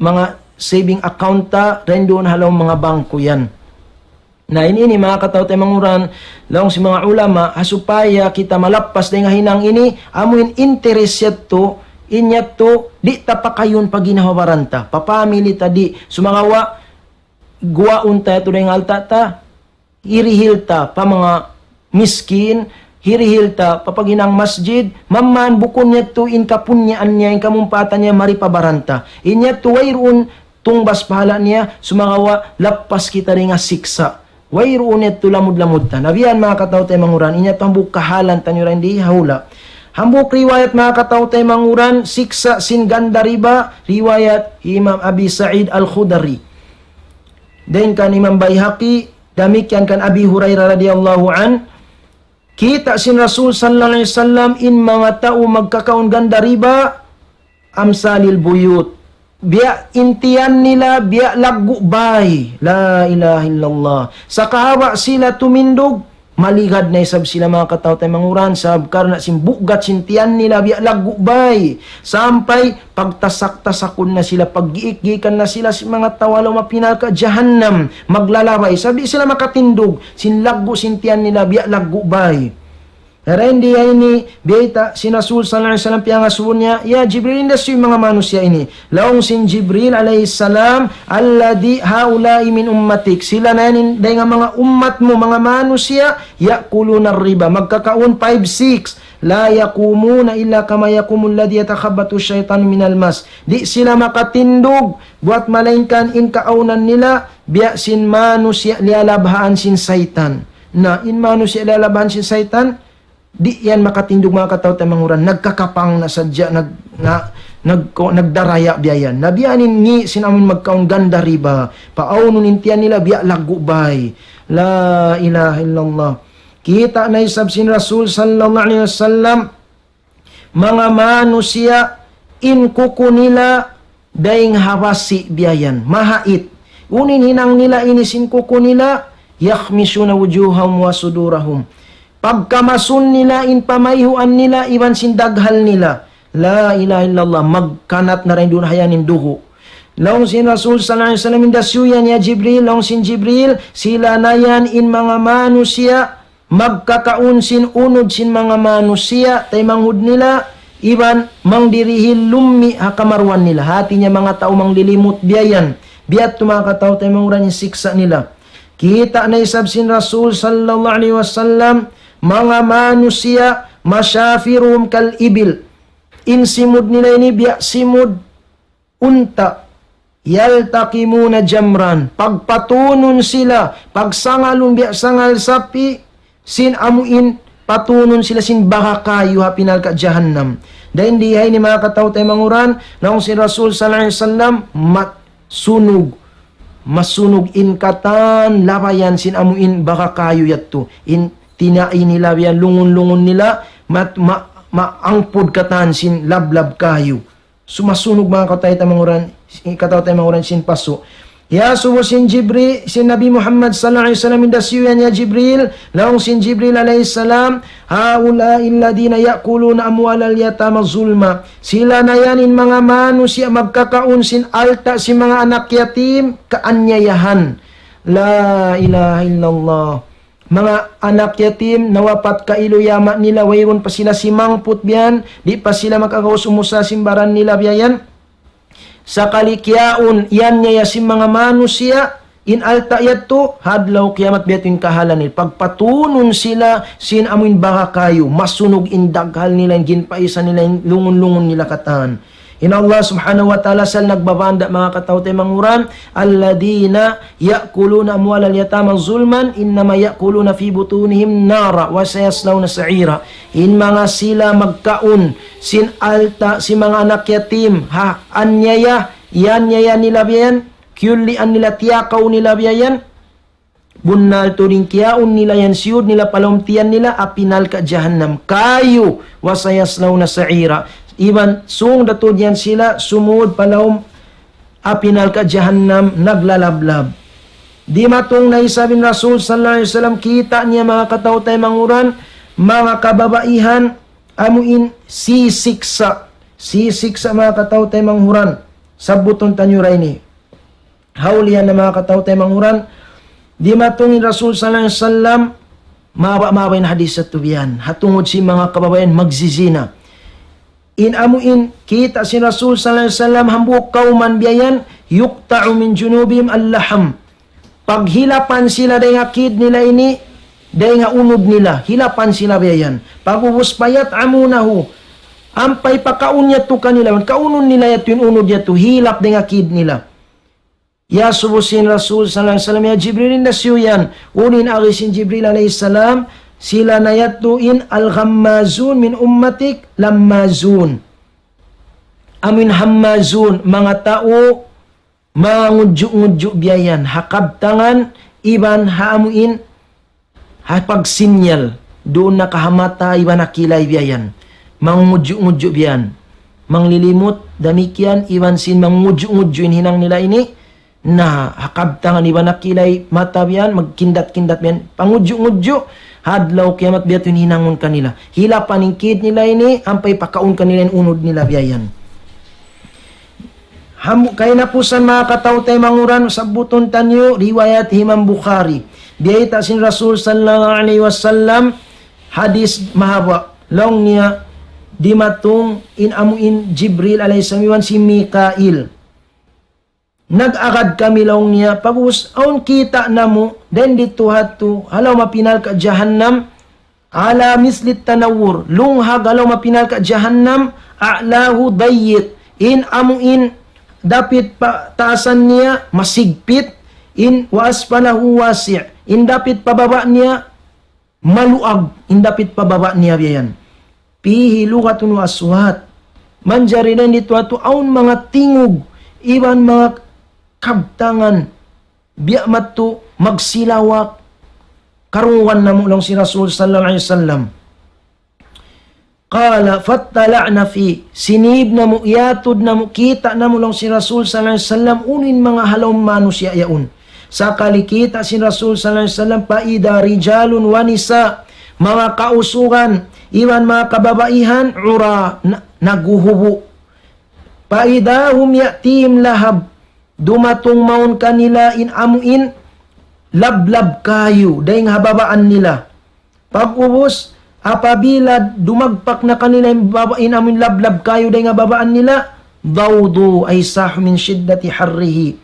manga saving account ta, dayn duun ha lawm manga bangko yan. Na in ini, manga kataw-taymanghuran, laung sin manga ulama, ha supaya kita malappas dayn ha hinang ini, amu in interest yadtu, in yadtu, di' ta pakayun pa ginhawa-baran ta, pa family ta di', sumagawa', guwaun ta yadtu dayn ha alta' ta, hirihil ta pa manga miskin, hirihil ta pa paghinang masjid, mamman bukun yadtu in kapunyaan niya, in kamumpaatan niya mari pa baran ta. In yadtu wayruun tungbas pahala' niya, sumagawa' lappas kita dayn ha siksa'. Wayruun yadtu lamud-lamud ta. Na biya' yan, manga kataw-taymanghuran, in yadtu hambuuk kahalan taniyu dayn di ha hula'. Hambuuk riwayat, manga kataw-taymanghuran, siksa' sin ganda riba, riwayat Imam Abi Sa'id Al-Khudri. Dayn kan Imam Bayhaqi, damikkiyan kan Abi Hurairah radiyallahu anhu, kita' sin Rasul sallallahu alayhi wasallam in manga tau magkakaun ganda riba, أمثال البيوت. Biya' in tiyan nila, biya' laggu' bay. La ilaha illallah. Sakahaba' sila tumindug, maligad na isab sila, manga kataw-taymanghuran, sabab karna' sin bugat sin tiyan nila biya' laggu' bay. Sampay pagtasak-tasakun na sila, paggiik-giikan na sila sin manga tau ha lawm api narka' jahannam, maglalabay. Sabab di' sila makatindug, sin laggu' sin tiyan nila biya' laggu' bay. Dayn di ha ini, biyayta' sin Rasul sallallahu alayhi wasallam, piyangasubu niya, "Ya Jibril, in da hisiyu in manga manusiya' ini?" Laung sin Jibril alayhi salam, "الذي هؤلاء من أمتك." Sila na yan in, dayn ha manga ummat mu, manga manusiya', يأكلون الربا. Magkakaun five six. "لا يقومون إلا كما يقوم الذي يتخبطه الشيطان من المس." Di' sila makatindug, buwat malaingkan in kaawnan nila, biya' sin manusiya' liyalabhaan sin saytan. Na, in manusiya' liyalabhaan sin saytan, di' yan makatindug, manga kataw-taymanghuran, nagkakapang na sadja, nag-, na, nag-, nagdaraya biya' yan. Na biya' yan in ngi' sin amun magkaun ganda riba. Paawnun in tiyan nila, biya' laggu' bay. La ilaha illallah. Kita' na isab sin Rasul sallallahu alayhi wasallam, manga manusiya' in kuku nila dayng ha basi' biya' yan, mahait. Unu in hinang nila ini sin kuku nila, يخمشون وجوههم وصدورهم. Pagkamasun nila in pamayhuan nila iban sin daghal nila. La ilaha illallah, magkanat na dayn duun ha yan in dugu'. Laung sin Rasul sallallahu alayhi wasallam, in dasiyu yan ya Jibril, laung sin Jibril, sila na yan in manga manusiya' magkakaun sin unud sin manga manusiya', taymanghud nila, iban mangdirihil lummi' ha kamaruan nila. Hati niya manga tau manglilimut biya' yan. Biya' tu manga kataw-taymanghuran in siksa' nila. Kita' na isab sin Rasul sallallahu alayhi wasallam, manga manusiya', مشافرهم كالإبل. In simud nila ini biya' simud unta'. يلتقمون جمرا. Pagpatunun sila, pagsangalun biya' sangal sapi', sin amu in patunun sila sin baga kayu ha api narka' jahannam. Dayn di ha ini manga kataw-taymanghuran, laung sin Rasul sallallahu alayhi wasallam, mat-, sunug, masunug in katan labayan sin amu in baga kayu yadtu. In tinai nila biya' lungun-lungun nila, mat-, ma-, maangpud katan sin lablab kayu. Sumasunog manga kataw-taymanghuran, kataw-taymanghuran sin pasu'. Iyasubu sin Jibri-, sin Nabi Muhammad sallallahu alayhi wasallam in dasiyu yan ya Jibril, laung sin Jibril alayhi salam, هؤلاء الذين يأكلون أموال اليتامى ظلما. Sila na yan in manga manusiya' magkakaun sin alta' sin manga anak yatim kaanyayahan. La ilaha illallah. Manga anak yatim, nawapat kailu in ama' nila, wayruun pa sila simangput biya' yan, di' pa sila makagaus umusaha sin baran nila biya' yan. Sakali kiyaun, iyaniyaya sin manga manusiya', in alta' yadtu, ha adlaw kiyamat biya' ha yan in kahalan nila. Pagpatunun sila sin amu in baga kayu, masunug in daghal nila, in ginpaisan nila, in lungun-lungun nila katan. In Allah subhanahu wa ta'ala asal nagbabanda' manga kataw-taymanghuran, الذين يأكلون أموال اليتامى ظلما إنما يأكلون في بطونهم نارا وسيصلون سعيرا. In manga sila magkaun sin alta' sin manga anak yatim, ha, anyaya, iyaniyaya nila biya' yan, kiyullian nila, tiyakaw nila biya' yan, bunnal tuud in kiyaun nila yan, siyud nila pa lawm tiyan nila, api narka' jahannam. Kayu, وسيصلون سعيرا. Iban sung da tuud yan sila sumud pa lawm api narka' jahannam naglalablab. Dimatung na isab in Rasul sallallahu alayhi wasallam, kita' niya manga kataw-taymanghuran, manga kababaihan, amu in sisiksa'. Sisiksa' manga kataw-taymanghuran. Sabbutun taniyu ra ini. Hawlihan na manga kataw-taymanghuran. Dimatung in Rasul sallallahu alayhi wasallam, mahaba'-mahaba' in hadis yadtu biya' yan. Ha tungud sin manga kababaihan magzizina. In amu in kita' sin Rasul sallallahu alayhi wasallam hambuuk kawman biya' yan, يقطع من جنوبهم اللحم. Paghilapan sila dayn ha kid nila ini, dayn ha unud nila, hilapan sila biya' yan. Pag'ubus فيطعمونه, ampa hipakaun yadtu kanila, kaunun nila yadtu in unud yadtu, hilap dayn ha kid nila. Iyasubu sin Rasul sallallahu alayhi wasallam, ya Jibril, in dasiyu yan. Unu in agi sin Jibril alayhi salam, sila na yadtu in الغمازون من أمتك لمازون. Amu in hammazun, manga tau mangudju'-ngudju' biya' yan, ha kabtangan, iban ha amu in ha pagsinyal, duun na ka ha mata iban ha kilay biya' yan. Mangudju'-ngudju' biya' yan. Manglilimut, damikkiyan, iban sin mangudju'-ngudju' in hinang nila ini, na ha kabtangan iban ha kilay mata biya' yan, magkindat-kindat biya' yan. Pangudju'-ngudju', ha adlaw kiyamat biya' ha yan in hinangun kanila. Hilapan in kid nila ini, ampa hipakaun kanila in unud nila biya' yan. Ham-, kahinapusan manga kataw-taymanghuran, sabbutun taniyu, riwayat Imam Bukhari. Biyayta' sin Rasul sallallahu alayhi wasallam, hadis mahaba'. Laung niya, dimatung in amu in Jibril alayhi salam iban sin Mikail. Nag-agad kami laung niya, pag'ubus awn kita' namu', dayn didtu ha yadtu, ha lawm api narka' jahannam, على مثل التنور, lunghag ha lawm api narka' jahannam, أعلاه ضيق, in amu in dapit pa taasan niya masigpit, in وأسفله واسع, in dapit pa baba' niya maluag, in dapit pa baba' niya biya' yan. فيه لغط وأصوات. Manjari dayn didtu ha yadtu awn manga tingug, iban manga kabtangan, biya' madtu magsilawak, karungugan namu' laung sin Rasul sallallahu alayhi wasallam. قال فاطلعن فيه. Sinib namu', iyatud namu', kita' namu' laung sin Rasul sallallahu alayhi wasallam, unu in manga ha lawm manusiya' yaun. Sakali kita' sin Rasul sallallahu alayhi wasallam, فإذا رجال ونساء, manga kausugan, iban manga kababaihan, عرى, na-, naghuhubu'. فإذا هم يأتيهم لهب, dumatung mawn kanila in amu in lablab kayu, dayn ha babaan nila. Pag'ubus, apabila dumagpak na kanila in baba-, in amu in lablab kayu dayn ha babaan nila, ضوضوا أي صاحوا من شدة حره.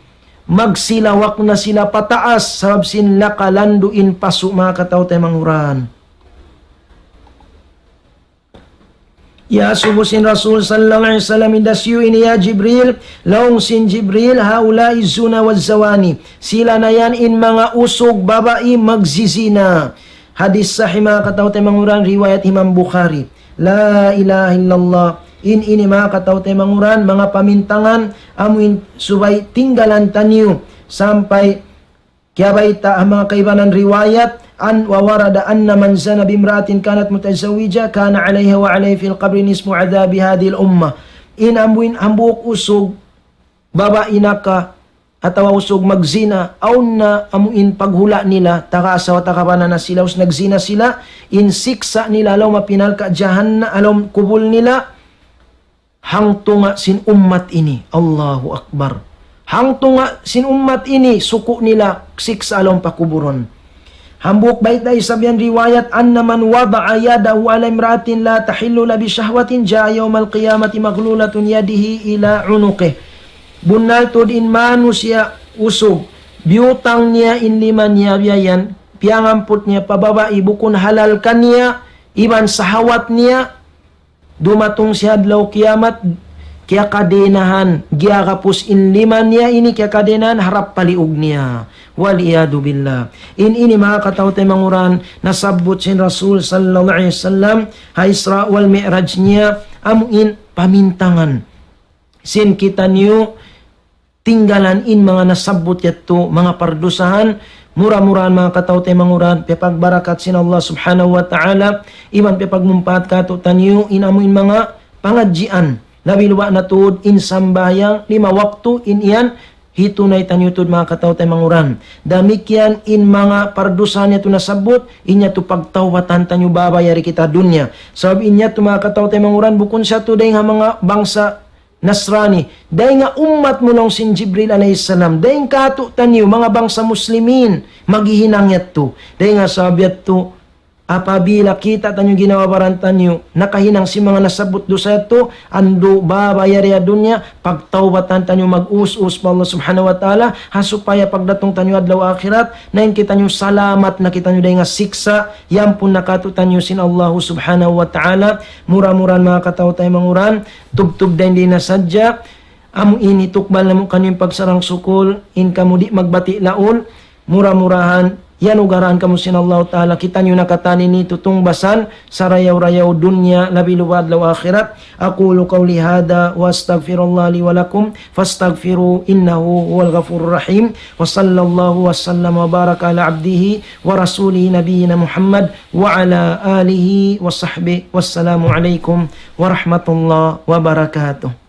Magsilawak na sila pataas, sabab sin laka landu' in pasu', manga kataw-taymanghuran. Iyasubu sin Rasul sallallahu alayhi wasallam in dasiyu ini, يا جبريل, laung sin Jibril, هؤلاء الزنى والزواني. Sila na yan in manga usug babai magzizina. Hadis sahih, manga kataw-taymanghuran, riwayat Imam Bukhari. La ilaha illallah. In ini, manga kataw-taymanghuran, manga pamintangan, amu in subay tinggalan taniyu sampay kiyabayta' ha manga kaibanan riwayat, أن وورد أن من زنى بامرأة كانت متزوجة كان عليها وعليه في القبر نصف عذاب هذه الأمة. In amu in hambuuk usug babai naka atawa usug magzina, awn na amu in paghula' nila, taga asawa taga bana na sila, us nagzina sila, in siksa' nila ha lawm api narka' jahanna-, ha lawm kubul nila, hangtunga' sin ummat ini. Allahu Akbar. Hangtunga' sin ummat ini, suku' nila siksa' ha lawm pakuburun. Hambuuk bayta' isab yan riwayat, أن من وضع يده على امرأة لا تحل له بشهوة جاء يوم القيامة مغلولة يده إلى عنقه. Bunnal tuud in manusiya' usug, biyutang niya in lima niya biya' yan, piyangamput niya pa babai bukun halal kaniya, iban sahawat niya, dumatung siya adlaw kiyamat, kiyakadenahan, giyagapus in lima niya ini kiyakadenahan harap pa liug niya. والعياذ بالله. In ini, manga kataw-taymanghuran, nasabbut sin Rasul sallallahu alayhi wasallam ha Isra wal Mi'raj niya, amu in pamintangan sin kitaniyu tinggalan in manga nasabbut yadtu, manga pardusahan, mura-murahan, manga kataw-taymanghuran, piyapagbarakat sin Allah Subhanahu wa Ta'ala, iban piyapagmumpaat kātu'niyu in amu in manga pangadjian, labi-labi na tuud in sambahayang lima waktu in yan, hitunay taniyu tuud, manga kataw-taymanghuran. Damikkiyan in manga pardusahan yadtu nasabbut, in yadtu pagtawbatan taniyu, babayari kita dunya. Sabab in yadtu, manga kataw-taymanghuran, bukun siya tuud dayn ha manga bangsa Nasrani, dayn ha ummat mu laung sin Jibril alayhis salam, dayn kātu'niyu manga bangsa Muslimin, maghihinang yadtu. Dayn ha sabab yadtu, apabila kita' taniyu ginhawa-baran taniyu nakahinang sin manga nasabbut dusa yadtu, andu' babayari ha dunya, pagtawbatan taniyu, mag-us-us pa Allah Subhanahu wa Ta'ala, ha supaya pagdatung taniyu adlaw akhirat, na in kitaniyu salamat na kitaniyu dayn ha siksa', iyampun na kātu'niyu sin Allah Subhanahu wa Ta'ala. Mura-murahan, manga kataw-taymanghuran, tubtub dayn di na sadja, amu ini tukbal namu' kaniyu in pagsarang-sukul, in kamu di' magbati' laul, mura-murahan, iyanugarahan kamu sin Allah Ta'ala, kitaniyu na katan ini tutungbasan, sarayaw-rayaw dunya, labi-labi adlaw akhirat. أقول قولي هذا وأستغفر الله لي ولكم فاستغفروه إنه هو الغفور الرحيم. وصلى الله وسلم وبارك على عبده ورسوله نبينا محمد وعلى آله وصحبه. والسلام عليكم ورحمة الله وبركاته.